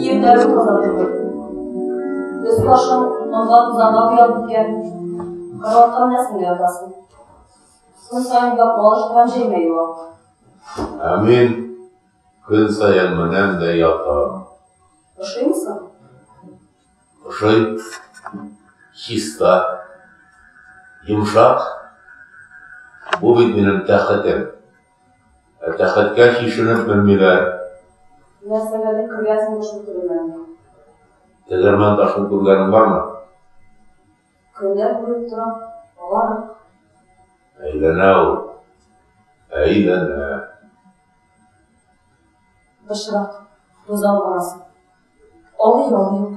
Speaker 8: Киемнәрең таза түгел. Өс башың онга тузанга буялып беткән. Караватка менәсең дә ятасың. Көн саен япма алыштырган җәймә юа.
Speaker 3: Ә мин көн саен менәм дә ятам.
Speaker 8: Ошыймы соң?
Speaker 3: Ошый. Чиста. Йомшак. Бу бит минем тәхетем. Ә тәхеткә чишенеп менмиләр.
Speaker 8: Нәрсәгә дип кергәнсең шул тегермәнгә?
Speaker 3: Тегермән ташын күргәнең бармы?
Speaker 8: Көн дә күреп торам, аларык.
Speaker 3: Әйләнә ул, әйләнә.
Speaker 8: Пычрак, тузан арасы. Алы ялы юк.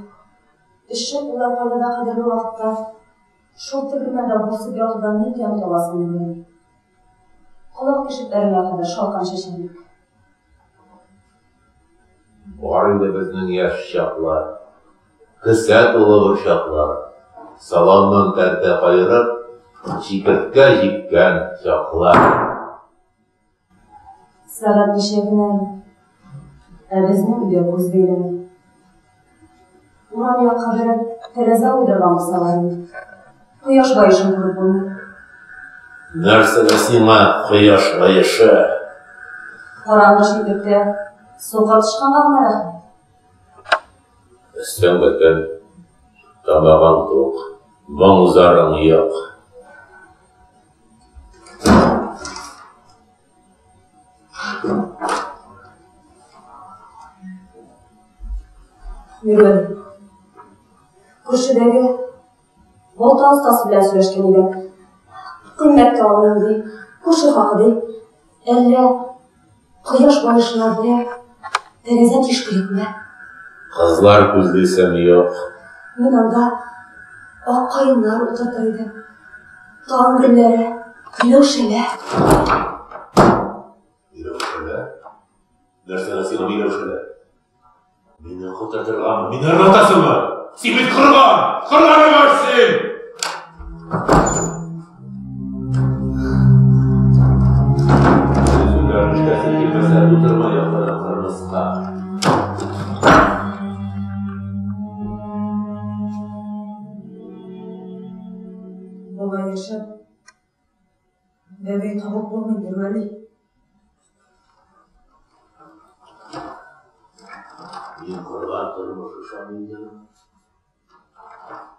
Speaker 8: Эшче куллар кайда да кадерле вакытта шул тегермәндә бурсып ятудан ни тәм табасың белмим. Колак тишекләренә кадәр шалкан чәчәрлек.
Speaker 3: Бар иде безнең яшь чаклар, кесә тулы борчаклар, саламнан тәртә каерып, чикерткә җиккән чаклар.
Speaker 8: Сәгать ничә генә әле, ә безнең өйдә күз бәйләнә. Урам якка берәр тәрәзә уйдырган булсалар иде. Кояш баешын күреп булмый.
Speaker 3: Нәрсәгә сиңа кояш баешы?
Speaker 8: Караңгы читлектә сукыр тычканга гына рәхмәт.
Speaker 3: Өстең бөтен, тамагың тук, моң-зарың юк.
Speaker 8: Мирвәли. Күршедәге балта остасы белән сөйләшкән идем. Кыйммәткә алмыйм ди, күрше хакы ди. Әллә кояш баешына берәр тәрәзә тишкерикме?
Speaker 3: Кызлар күзлисем юк.
Speaker 8: Мин анда ак каеннар утыртыр идем. Таң гөлләре, миләүшәләр.
Speaker 3: Миләүшәләр? Нәрсәгә сиңа миләүшәләр? Мине котыртыргамы? Мине ыргытасыңмы? Син бит корган! Корган агач син! Сүзләрен эшләсе килмәсә, тутырма якына кырмыска.
Speaker 8: Болай яшәп, бәбәй табып булмый, Мирвәли.
Speaker 3: Мин корган тормыш ошамый инде.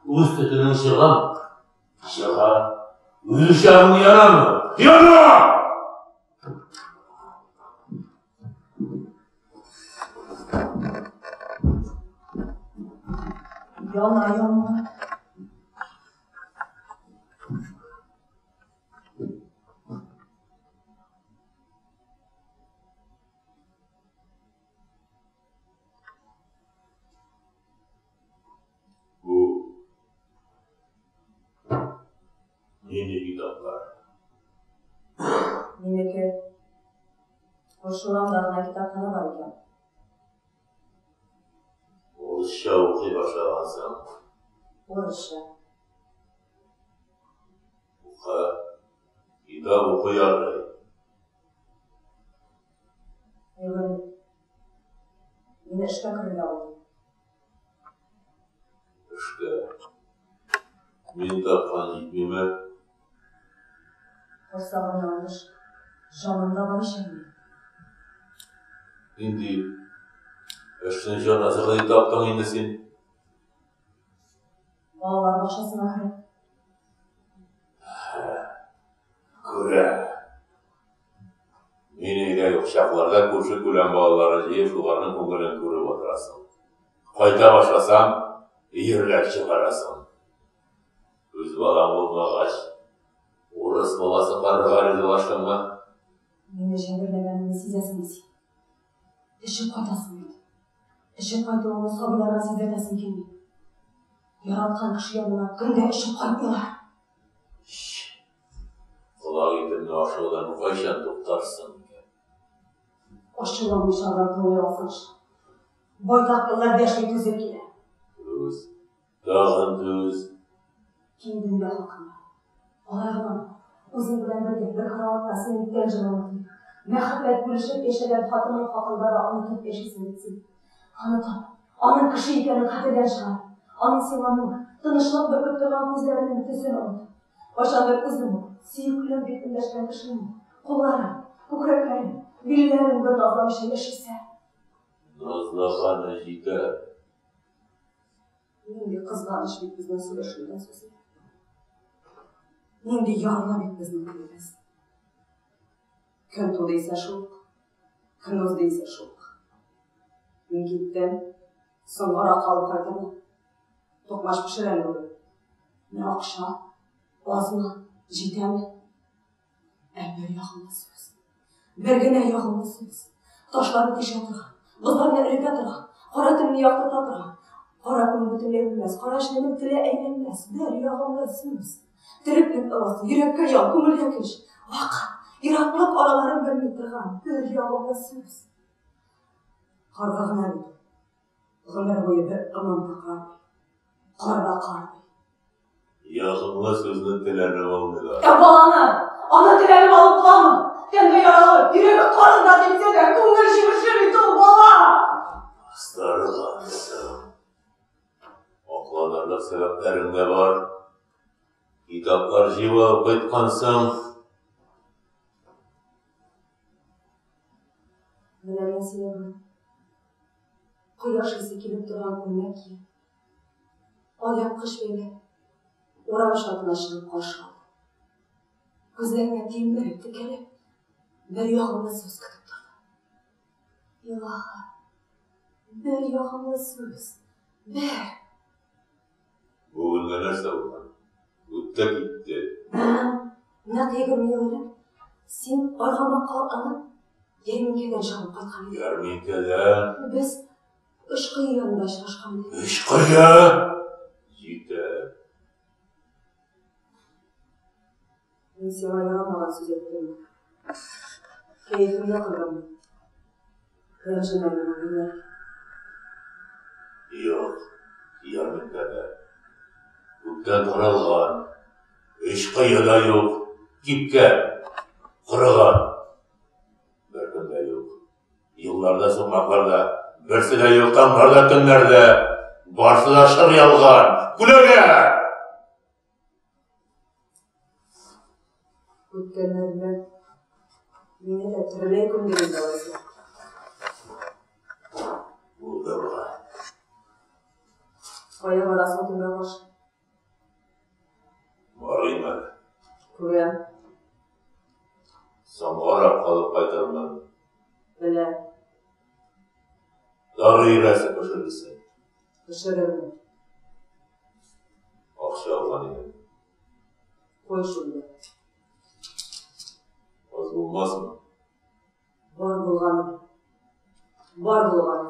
Speaker 3: Үз төтенең чыгам, чыга. Үз учагың янамы? Яна!
Speaker 8: Яна, яна.
Speaker 3: Бу нинди китаплар?
Speaker 8: Минеке. Күрше урамда гына китапханә бар икән.
Speaker 3: Урысча укый башлагансың.
Speaker 8: Урысча.
Speaker 3: Укы. Китап уку ярый.
Speaker 8: Мирвәли, мин эшкә керергә булдым.
Speaker 3: Эшкә. Мин тапкан җитмиме?
Speaker 8: Корсагымнан тыш, җаным да бар ич әле.
Speaker 3: Нинди эшне җан азыгы дип таптың инде син?
Speaker 8: Балалар бакчасына керә.
Speaker 3: Күрә. Мин өйдә юк чакларда күрше-күлән балаларын җыеп, шуларның күңелен күреп утырасың. Кайта башласам, өерләп чыгарасың. Үз балаң булмагач, урыс баласы карарга ризалаштыңмы?
Speaker 8: Мине җәберләгәнеңне сизәсеңме син? Эчеп кайтасың бит. Эчеп кайтуыңны сабыйларга сиздертәсең килми. Яраткан кеше янына көн дә эчеп кайтмыйлар.
Speaker 3: Колак итемне ашаудан кайчан туктарсың икән?
Speaker 8: Ачуланмыйча гына тыңлый алсаңчы. Байтак еллар дәшми түзеп килә.
Speaker 3: Түз, тагын түз.
Speaker 8: Киң дөнья хакында. Алай гынамы, үзең белән бергә бер караватта синең тән җылыңны тоеп, мәхәббәт бүлешеп яшәгән хатының хакында да онытып яшисең бит син. Аны тап, аның кеше икәнен хәтердән чыгар. Аның сиңа нур, тынычлык бөркеп торган күзләренең төсен оныт. Кайчандыр үзең үк, сөеклем дип эндәшкән кешеңнең кулларын, күкрәкләрен, билләрен бер назламыйча яшисең.
Speaker 3: Назлаганы җитәр.
Speaker 8: Нинди кызганыч бит безнең сөйләшенгән сүзләр. Нинди ярлы бит безнең телебез. Көн туды исә шул, көн узды исә шул. Мин киттем, соңгарак калып кайтырмын. Токмач пешерәм бүген. Менә акча, азмы, җитәме? Ә бер ягымлы сүз, бер генә ягымлы сүз, ташларны тишә торган, бозларны эретә торган, кара төнне яктырта торган, кара күңел бөтенләй үлмәс, кара эшнең теле әйләнмәс, бер ягымлы сүз. Тереклек ырысы, йөрәккә ял, күңелгә көч, вакыт, ераклык араларын белми торган бер ягымлы сүз. Карга гына бит ул. Гомер буе бер ымын тыкрар ди. Кар да кар ди.
Speaker 3: Ягымлы сүзне теләнеп алмыйлар.
Speaker 8: Ә баланы, аны теләнеп алып буламы? Тәнгә яралы, йөрәге карында типсә дә, күңел җимеше бит ул бала!
Speaker 3: Старыгансың. Акланырлык сәбәпләрең дә бар. Китаплар җыеп алып кайткансың.
Speaker 8: Менә мин сине бүген кояш исе килеп торган күлмәк киеп, алъяпкыч бәйләп, урам чатына чыгып каршы алдым. Күзләреңә тилмереп текәлеп, бер ягымлы сүз көтеп тордым. Илаһы, бер ягымлы сүз, бер!
Speaker 3: Бүгенгә нәрсә булган? Үтте китте.
Speaker 8: Моннан нәкъ 20 ел элек син аргамакка атланып, ярминкәдән чабып кайткан идең.
Speaker 3: Ярминкәдән?
Speaker 8: Без Өч кое янында очрашкан идек.
Speaker 3: Өч кое? Җитә.
Speaker 8: Мин сиңа ярамаган сүз әйттемме? Кәефеңне кырдыммы? Рәнҗемә миңа, Мирвәли.
Speaker 3: Юк, ярминкәдә. Күптән таралган. Өч кое да юк. Кипкән. Корыган. Беркем дә юк. Юлларда, сукмакларда берсе дә юк, таңнарда, төннәрдә. Барсы да шыр ялган. Күләгә!
Speaker 8: Үткәннәр белән мине дә тереләй күмдең инде алайса.
Speaker 3: Булды бугай.
Speaker 8: Кая барасың төнгә каршы?
Speaker 3: Барыйм әле.
Speaker 8: Күрәм.
Speaker 3: Соңгарак калып кайтырмын.
Speaker 8: Белә.
Speaker 3: Дары өйрәсе пешерерсең.
Speaker 8: Пешерермен.
Speaker 3: Акча алган идем.
Speaker 8: Куй шунда.
Speaker 3: Аз булмасмы?
Speaker 8: Бар булганы. Бар булганы.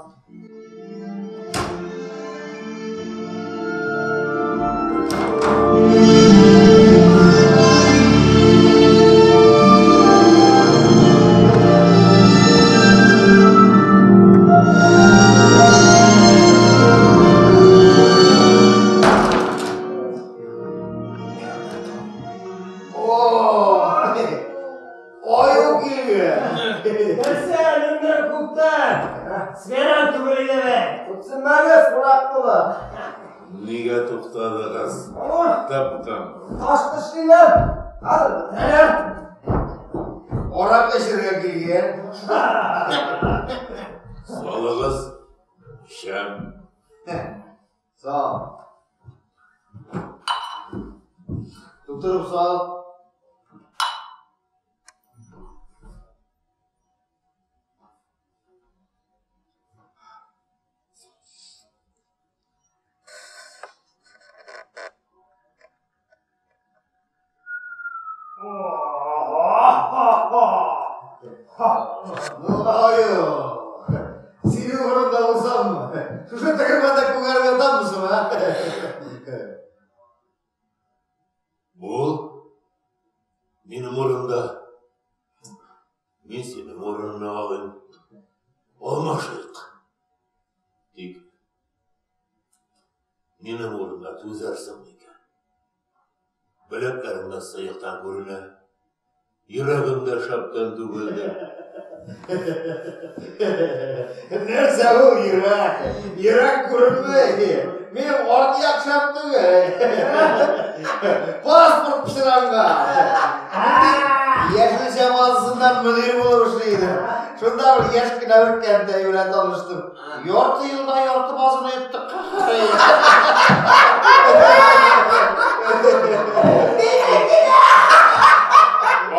Speaker 10: түгел.
Speaker 7: Нәрсә, миннән күптән. Сменам түгел иде бит. Күпсенмәгез, кунак була.
Speaker 3: Нигә туктадыгыз? Таптым.
Speaker 7: Таш ташлыйлар. Хәзер бетерәләр.
Speaker 10: Аракы эчәргә килгән.
Speaker 3: Салыгыз. Шәм.
Speaker 10: Сал. Тутырып сал. Ну, аю. Синең урында булсаммы? Шушы тегермәндә күгәреп ятаммы, а?
Speaker 3: Бул. Минем урында. Мин синең урынны алыйм. Алмашыйк. Тик минем урында түзәрсең микән? Беләкләрең дә сыектан күренә. Йөрәгең дә шәптән түгелдер.
Speaker 10: Нәрсә ул йөрәк? Йөрәк күренми. Минем арт як шәп түгел. Паспорт пычранган. Яшелчә базасында мөдир булып эшли идем. Шунда бер яшь кенә бер кәнтәй белән таныштым. Ярты елда ярты базаны йоттык.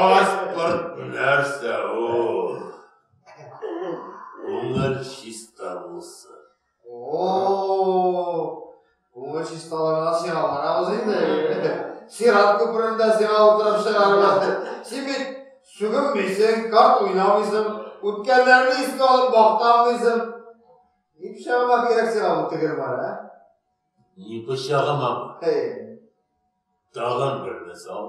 Speaker 3: Паспорт нәрсә ул? Күңел чиста булсын.
Speaker 10: О, күңел чисталыгына сиңа барабыз инде. Сират күперендә сиңа утырып чыгарбыз. Син бит сүгенмисең, карт уйнамыйсың, үткәннәрне искә алып мактанмыйсың. Ни пычагыма кирәк сиңа бу тегермән, а?
Speaker 3: Ни пычагыма?
Speaker 10: Hey.
Speaker 3: Тагын бер мисал.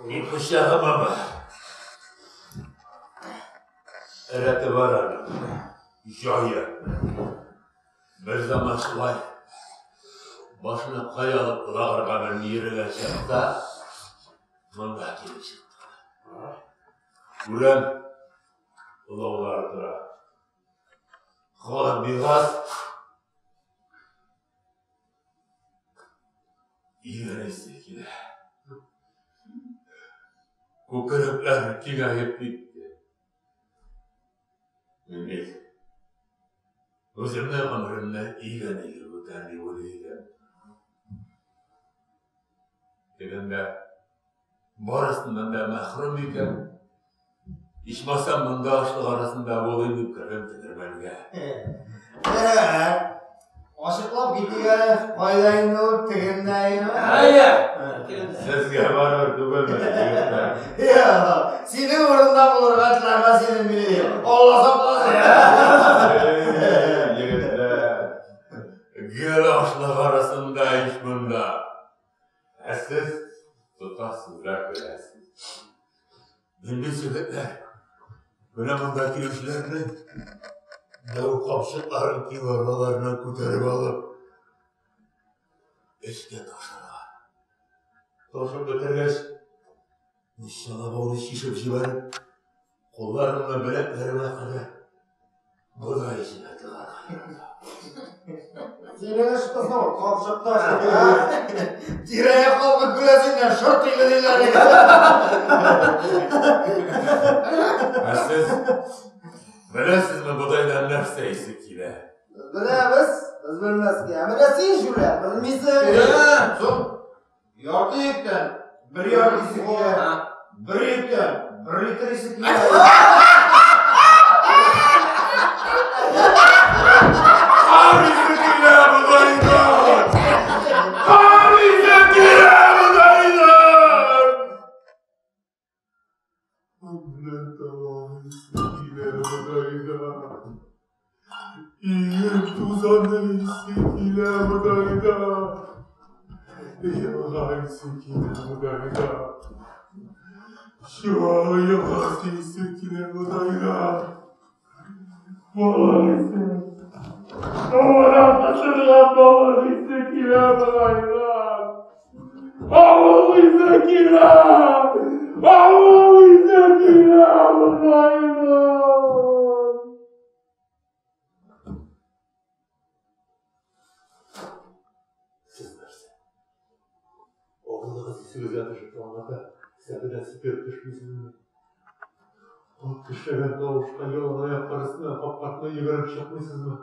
Speaker 3: Ни пычагымамы? Рәте бар аның. Җае. Бер заман шулай башына кай алып лагерга менеп йөргән чакта монда килеп чыкты. Күрәм, олаулар тора. Халык бик аз. Иген исе килә. Күкрәкләр киңәеп китте. Мин бит үземнең гомеремне иген игеп үтәм дип уйлый идем. Тегендә барысыннан да мәхрүм икән. Ичмасам монда ашлык арасында булыйм дип кердем тегермәнгә.
Speaker 10: Ачыклап китик әле, кайда инде ул тегендә инде?
Speaker 7: Әйе.
Speaker 3: Сезгә барыбер түгелме, егетләр?
Speaker 10: Юк, синең урында булырга теләмәс идем мин. Алла сакласын.
Speaker 3: Егетләр, гел ашлык арасында ич монда. Ә сез тотасыз да көләсез. Мин бит, егетләр, менә монда килүчеләрнең дәү капчыкларын киң арбаларына күтәреп алып, эшкә ташырга. Ташып бетергәч, ничала бауны чишеп җибәреп, кулларымны беләкләремә кадәр бодай эченә тыгарга яратам.
Speaker 10: Синең эш кызыл, капчык ташы. Тирә-як халкы көлә синнән, шырт иле диләр.
Speaker 3: Ә сез беләсезме бодайдан нәрсә исе килә?
Speaker 7: Без беләбез, без белмәскә. Ә менә син җүләр, белмисең.
Speaker 13: Соң, ярты йөктән бер ярты исе килә. Бер йөктән бер литр исе килә.
Speaker 3: Кар исе килә бодайдан! Кар исе килә бодайдан! Күпләр табак исе килә бодайдан. Иген тузаны исе килә бодайдан. Елга исе килә бодайдан. Чуал елгасы исе килә бодайдан. Балык исе. Товардан пешергән балык исе килә бодайдан. Авыл исе килә! Авыл исе килә бодайдан! Сез нәрсә? Авылыгыз исегезгә төшеп таңнарда сәкедән сикереп төшмисезме? Ат тешләгән тавышка яланаяклар өстеннән капка артына йөгереп чыкмыйсызмы?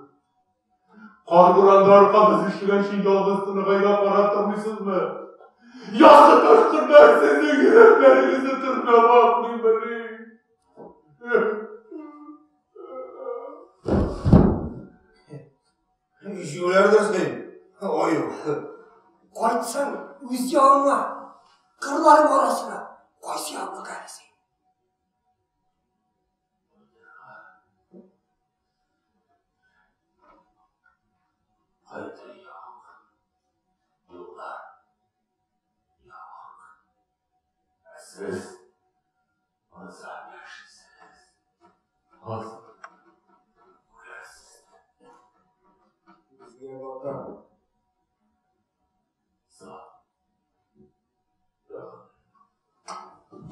Speaker 3: Кар-буранда аркагыз ишелгәнче ялгыз тыныгайга карап тормыйсызмы? Язгы ташкыннар сезнең йөрәкләрегезне тырнап акмыймыни?
Speaker 13: Җүләрдер син, аю.
Speaker 11: Кайтсаң, үз ягыңа, кырларың арасына, кайсы ягыңа әле син?
Speaker 3: Кайтыр як, юллар ябык. Ә сез озак яшисез, озак үләрсез.
Speaker 7: Безгә ватан.
Speaker 3: Зат.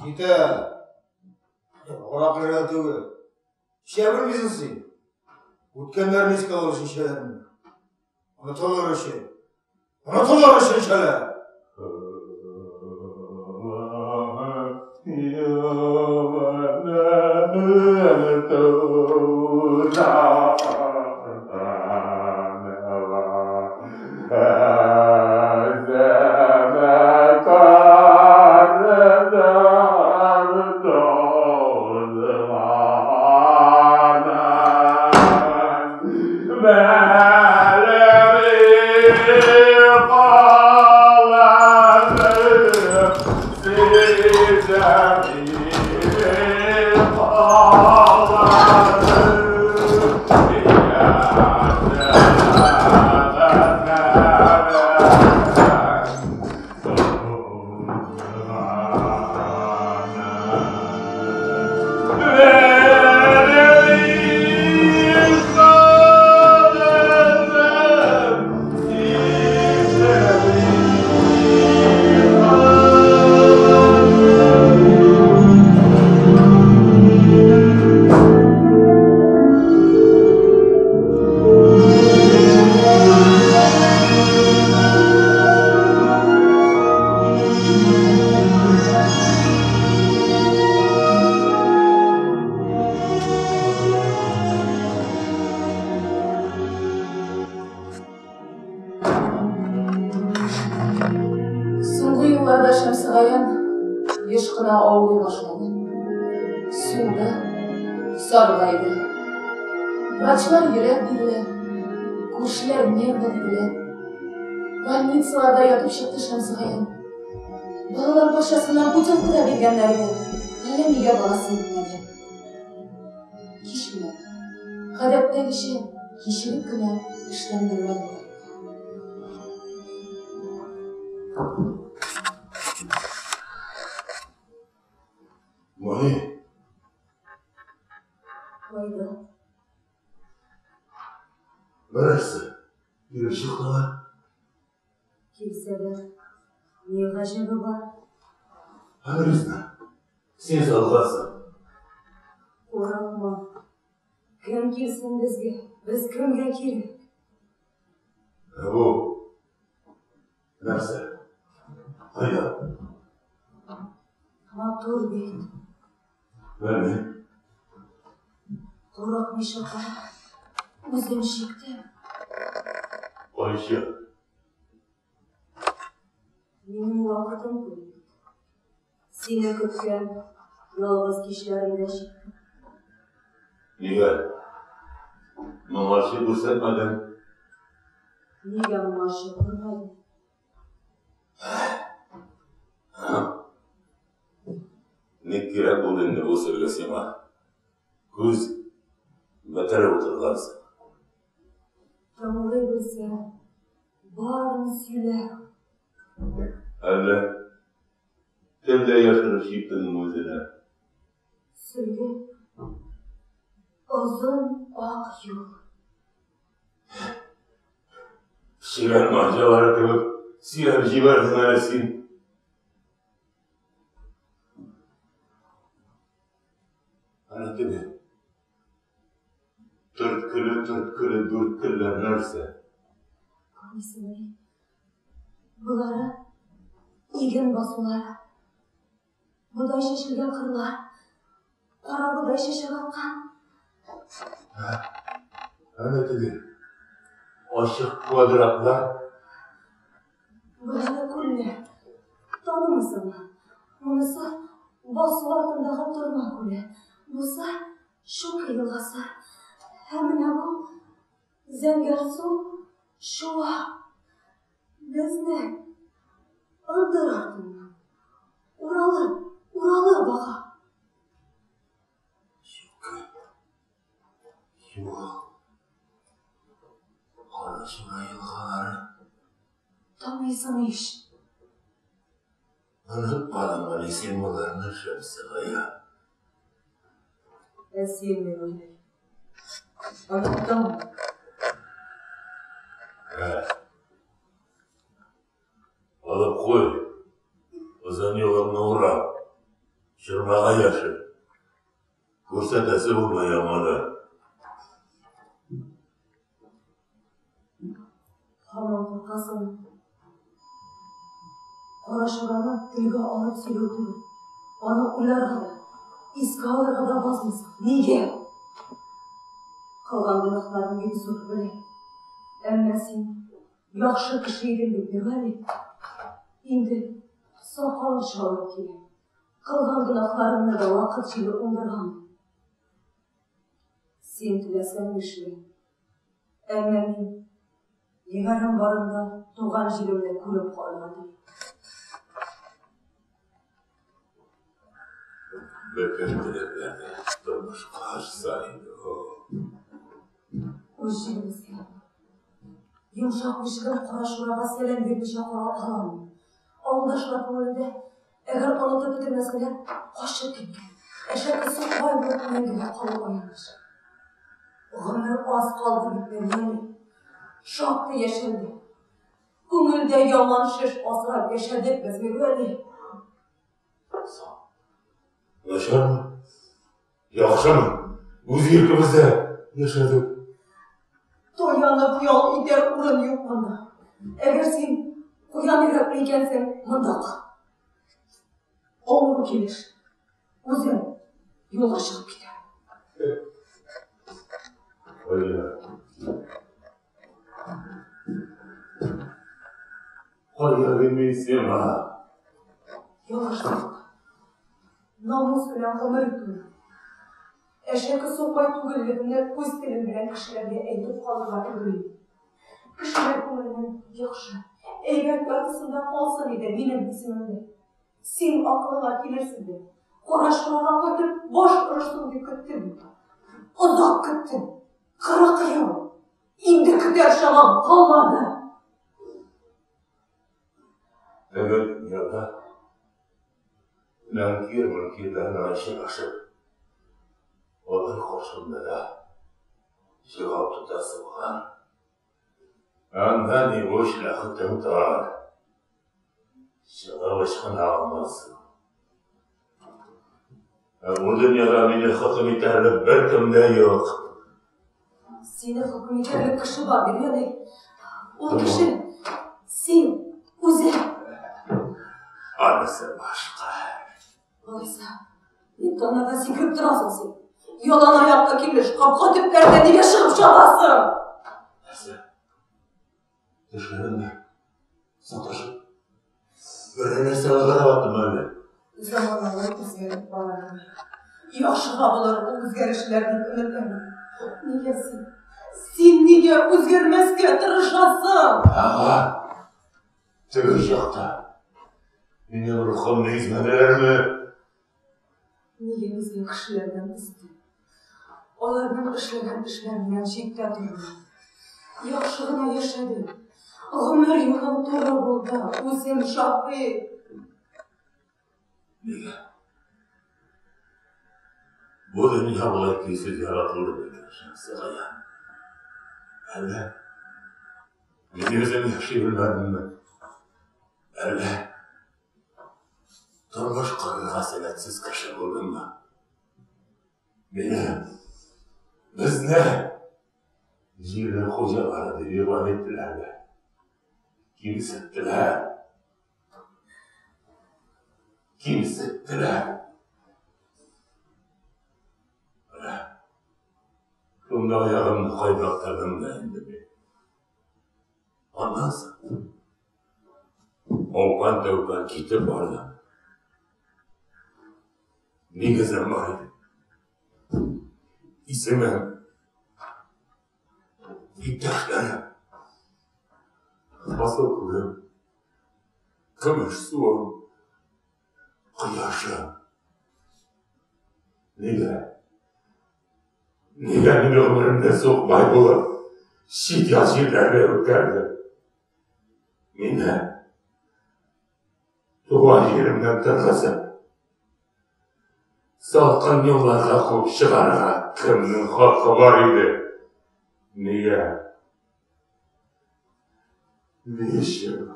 Speaker 13: Җитә. Аракы жәл түгел. Эчә белмисең син. Үткәннәрне искә алыр өчен эчәләрме? Онытылыр өчен. Онытылыр өчен эчәләр.
Speaker 2: Соңгы елларда Шәмсегаян еш кына авырый башлады. Сулды, саргайды. Врачлар йөрәк диделәр, күршеләр нервы диделәр. Больницаларда ятып чыкты Шәмсегаян. Балалар бакчасыннан путевка да биргәннәр иде. Әллә нигә барасы итмәде. Кич белән, гадәттәгечә, кичереп кенә эштән Мирвәли кайтты.
Speaker 3: Бу ни?
Speaker 8: Кайда?
Speaker 3: Берәрсе килеп чыктымы?
Speaker 8: Килсәләр, ни гаҗәбе бар?
Speaker 3: Адресны син салгансың.
Speaker 8: Курыкма. Кем килсен безгә? Без кемгә кирәк?
Speaker 3: Ә бу нәрсә? Кайда?
Speaker 8: Матур бит.
Speaker 3: Белмим.
Speaker 8: Курыкмыйча кара. Үзем чиктем.
Speaker 3: алмыйча.
Speaker 8: Минем вакытым күп. Сине көткән ялгыз кичләремдә җитте.
Speaker 3: Нигә? Моңарчы күрсәтмәдең.
Speaker 8: Нигә моңарчы күрмәдең?
Speaker 3: Ник кирәк булды инде бу сөлге сиңа? Күз бетереп утыргансың.
Speaker 8: Тыңлый белсәң, барын сөйлә.
Speaker 3: Әллә телдә яшереп чиктеңме үзенә?
Speaker 8: Сөлге, озын ак юл.
Speaker 3: Чирәм марҗалары кебек сөйләп җибәрдең әле син. Әнә теге. Төрткеле-төрткеле дүрткелләр нәрсә?
Speaker 8: Күрмисеңмени? Болары иген басулары. Бодай чәчелгән кырлар. Кара бодай чәчәк аткан.
Speaker 3: Әнә теге. Ачык квадратлар.
Speaker 8: Болары күлләр. Танымыйсыңмы? Монысы басу артындагы Торна күле. Бусы Шука елгасы. Ә менә бу Зәңгәрсу шуа. Безнең ындыр артыннан уралып, уралып ага.
Speaker 3: Шука. Юл. Карачура елгалары.
Speaker 8: Таныйсың ич.
Speaker 3: Онытмадыңмыни син боларны, Шәмсегаян?
Speaker 8: Ә син, Мирвәли, оныттыңмы?
Speaker 3: Ә. Алып куй. Озын юлыңны урап, чормага яшер. Күрсәтәсе булма яңадан.
Speaker 8: Һаман куркасыңмы? Карашураны телгә алып сөйләү түгел, аны уйларга да, искә алырга да базмыйсың. Нигә? Кылган гөнаһларың бик зур, беләм. Әмма син яхшы кеше идең бит, Мирвәли. Инде сакалың чалып килә. Кылган гөнаһларыңны да вакыт җиле уңдырган. Син теләсәң нишлә. Әмма мин егәрем барында туган җиремне күреп калырга телим.
Speaker 3: Бөтен теләкләр дә тормышка ашса инде.
Speaker 8: Үз җиремезгә. Йомшак бишеген Карашурага сәлам бирмичә кала алмыйм. Авылдашлар күңелендә, әгәр онытып бетермәсәләр, качып киткән, әшәке сукбай булып мәңгегә калу аяныч. Гомер аз калды бит, Мәрьями. Шактый яшәлде. Күңелдә яман шеш асрап яшәдек без, Мирвәли.
Speaker 3: Начармы? Яхшымы? Үз иркебездә яшәдек.
Speaker 8: Таянып ял итәр урын юк монда. Әгәр син куян йөрәкле икәнсең, монда кал. Авыру килеш. Үзем юлга чыгып китәм.
Speaker 3: Кая? Кая дим мин сиңа?
Speaker 8: Ялгыштык. Намус белән гомер итүне, әшәке сукбай түгеллегеңне үз телең белән кешеләргә әйтеп калырга өлгерим. Кешеләр күңеленең яхшы, әйбәт яртысында калсын иде минем исемемдә. Син акылыңа килерсең дә, Карашурага кайтып баш орырсың дип көттем. Озак көттем. 40 ел. Инде көтәр чамам калмады.
Speaker 3: Теге дөньяда Нәнкир-мөнкирләр белән очрашып, алар каршында да җавап тотасы булган. Анда ни бу шляхетың тар. Чыгып ычкына алмассың. Ә бу дөньяда мине хөкем итәрлек беркем дә юк.
Speaker 8: Сине хөкем итәрлек кеше бар, Мирвәли. Ул кеше син үзең.
Speaker 3: Анысы башка.
Speaker 8: Алайса, ник таңнарда сикереп торасың син? Ялан аяклы килеш, капка төпләренә нигә чыгып чабасың?
Speaker 3: Нәрсә? Төшләремдә саташып, берәр нәрсә лыгырдап аттым әллә?
Speaker 8: Заманалар үзгәреп бара. Яхшыга булыр ул үзгәрешләр дип өметләнәм. Нигә син? Син нигә үзгәрмәскә тырышасың?
Speaker 3: Ага. Теге чакта минем рухымны измәделәрме?
Speaker 8: Нигә безгә кешеләрдән өстен? Аларның эшләгән эшләреннән читтә торырга. Яхшы гына яшәдем. Гомер юлым туры булды, үзем шаһит.
Speaker 3: Нигә? Бу дөнья болай көйсез яратылды микән, Шәмсегаян? Әллә мин үзем яши белмәдемме? Әллә тормыш корырга сәләтсез кеше булдыммы? Мине, безне җирнең хуҗалары дип игълан иттеләр дә, кимсеттеләр. Кимсеттеләр. Менә шунда аягымны кайбактырдым да инде мин. Аннан соң аупан-тәүпән китеп бардым. Нигезем бар иде. Исемем, иптәшләрем, асыл күгем, көмеш суым, кояшым. Нигә? Нигә мин гомеремдә сукбай булып, чит-ят җирләрдә үткәрдем? Мине туган җиремнән торгызып, салкын юлларга куып чыгарырга кемнең хакы бар иде? Нигә? Ни өчен?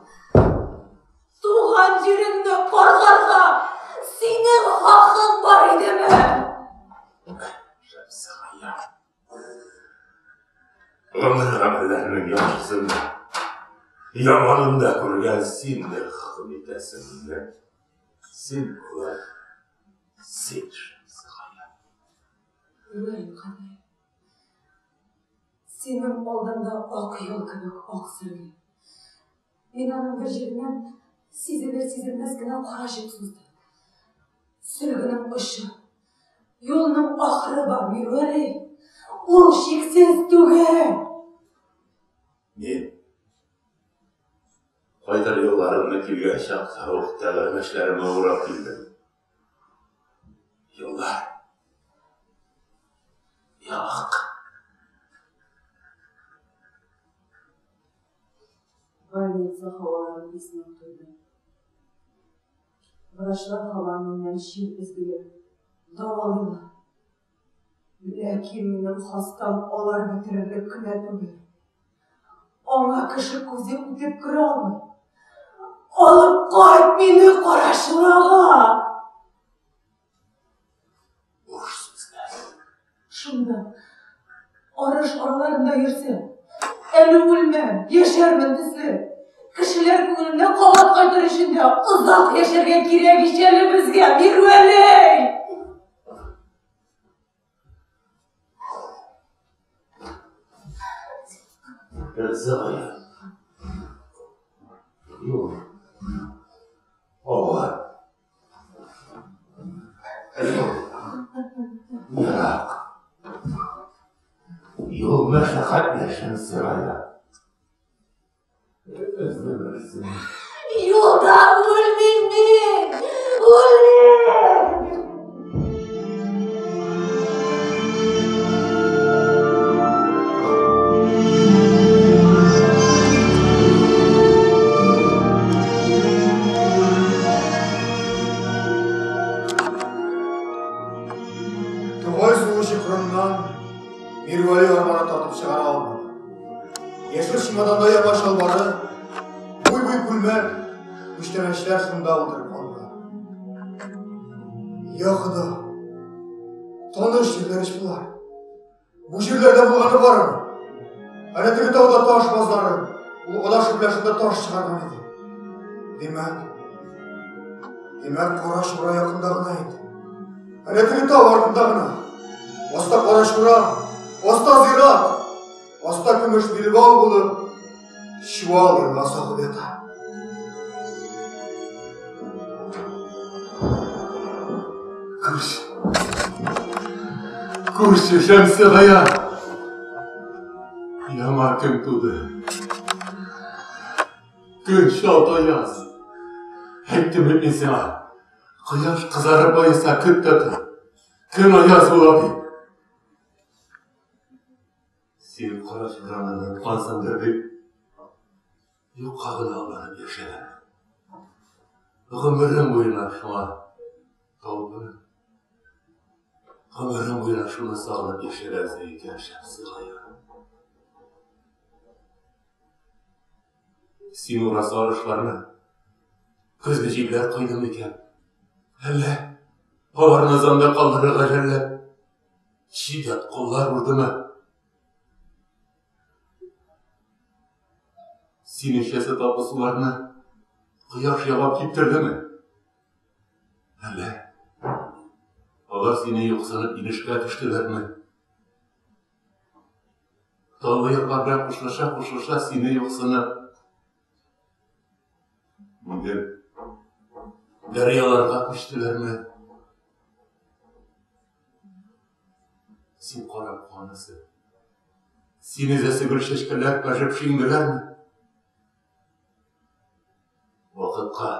Speaker 8: Туган җиреңне каргарга синең хакың бар идеме?
Speaker 3: Шәмсегаян. Гомер гамәлләренең яхшысын да, яманын да күргән син дә хөкем итәсең мине. Син болай, син Шәмсегаян.
Speaker 8: Юрий кадәр. Синең алдында ак юл кебек ак сөлге. Мин аның бер җиреннән сизелер-сизелмәс кенә кара җеп суздым. Сөлгенең очы, юлның ахыры бар, Мирвәли. Ул чиксез түгел.
Speaker 3: Мин кайтыр юлларымны килгән чакта ук тәгәрмәчләремә урап килдем. Юллар ябык.
Speaker 8: Больница һаваларын иснәп туйдым. Врачлар һаман миннән чир эзлиләр, дәвалыйлар. Ләкин минем хастам алар бетерерлек кенә түгел. Аңа кеше күзе үтеп керә алмый. Алып кайт мине Карачурага!
Speaker 3: Буш сүзләр.
Speaker 8: Шунда, арыш араларында йөрсәм, әле үлмәм, яшәрмен төсле. Кешеләр күңеленә кабат кайтыр өчен дә озак яшәргә кирәк ич әле безгә, Мирвәли!
Speaker 3: Рзая. Юк. Авыр. Юл. Ерак. Юл мәшәкатьле Шәмсегаян. Өзлемерсең.
Speaker 8: Юлда үлмим мин! Үлмим!
Speaker 13: Тугай суы чокырыннан Мирвәли арбаны тартып чыгара алмады. Яшел чемоданда яңа чалбары, буй-буй күлмәк, күчтәнәчләр шунда утырып калды. Я Хода, таныш җирләр ич болар. Бу җирләрдә булганы бармы? Әнә теге тауда таш базлары, ул адашы белән шунда таш чыгарган иде. Димәк, димәк, Кара Чура якында гына иде. Әнә теге тау артында гына. Аста Кара Чура, аста зират, аста көмеш билбау булып, Чуал елгасы агып ята.
Speaker 3: Күрше. Күрше Шәмсегаян. Яңа көн туды. Көн чалт аяз. Әйттем бит мин сиңа. Кояш кызарып баеса, көт тә тор. Көн аяз була дип. Син кара чураны оныткансыңдыр дип, юкка гына алданып яшәдем. Гомерем буена шуңа талпынып, гомерем буена шуны сагынып яшәгәнсең икән, Шәмсегаян. Син урасы арышларны көзге җилләр койды микән? Әллә аларны ызанда калдырырга жәлләп, чит-ят куллар урдымы? Син эчәсе татлы суларны кояш ягап киптердеме? Әллә алар сине юксынып инешкә төштеләрме? Таулы ярлар белән кушылыша-кушылыша сине юксынып, бүген дәрьяларга күчтеләрме? Син карап куанасы. Сине өзәсе гөл чәчкәләр пәжеп шиңделәрме? Вакытка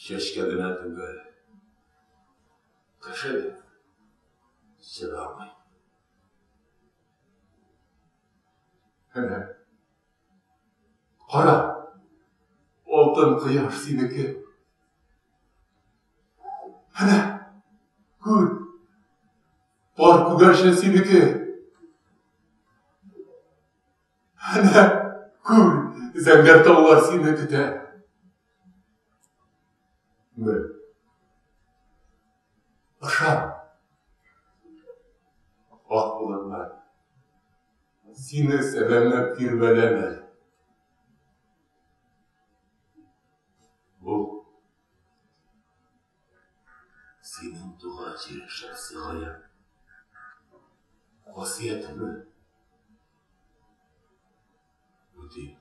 Speaker 3: чәчкә генә түгел, кеше дә чыдамый. Әнә, кара, алтын кояш синеке. Әнә, күр, пар күгәрчен синеке. Әнә, күр, зәңгәр таулар сине көтә. Бер. Ышан. Ак болытлар сине сәламләп тирбәләләр. Бу синең туган җирең Шәмсегаян. Васыятемне үтим.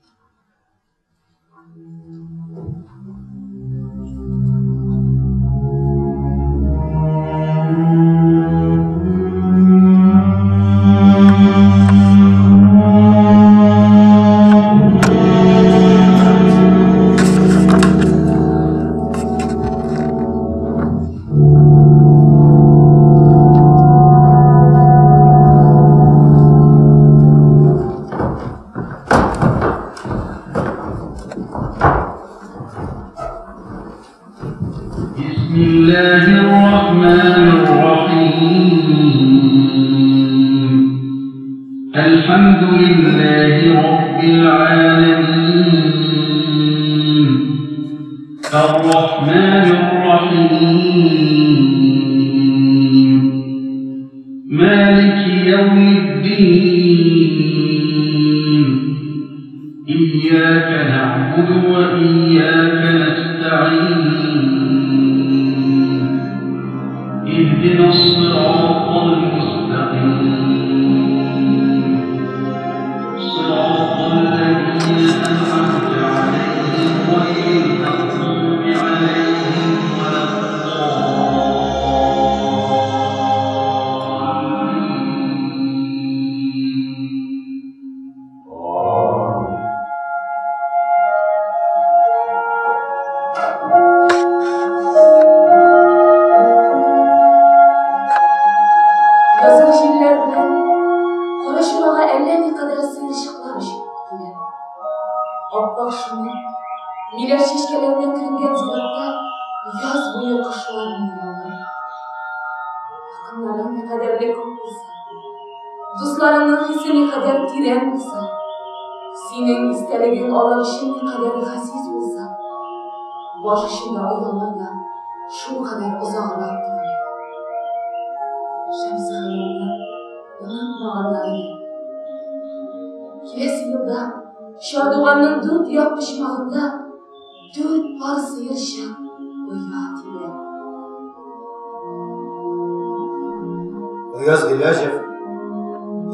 Speaker 13: Аяз Гыйләҗев,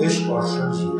Speaker 13: Өч аршын җир.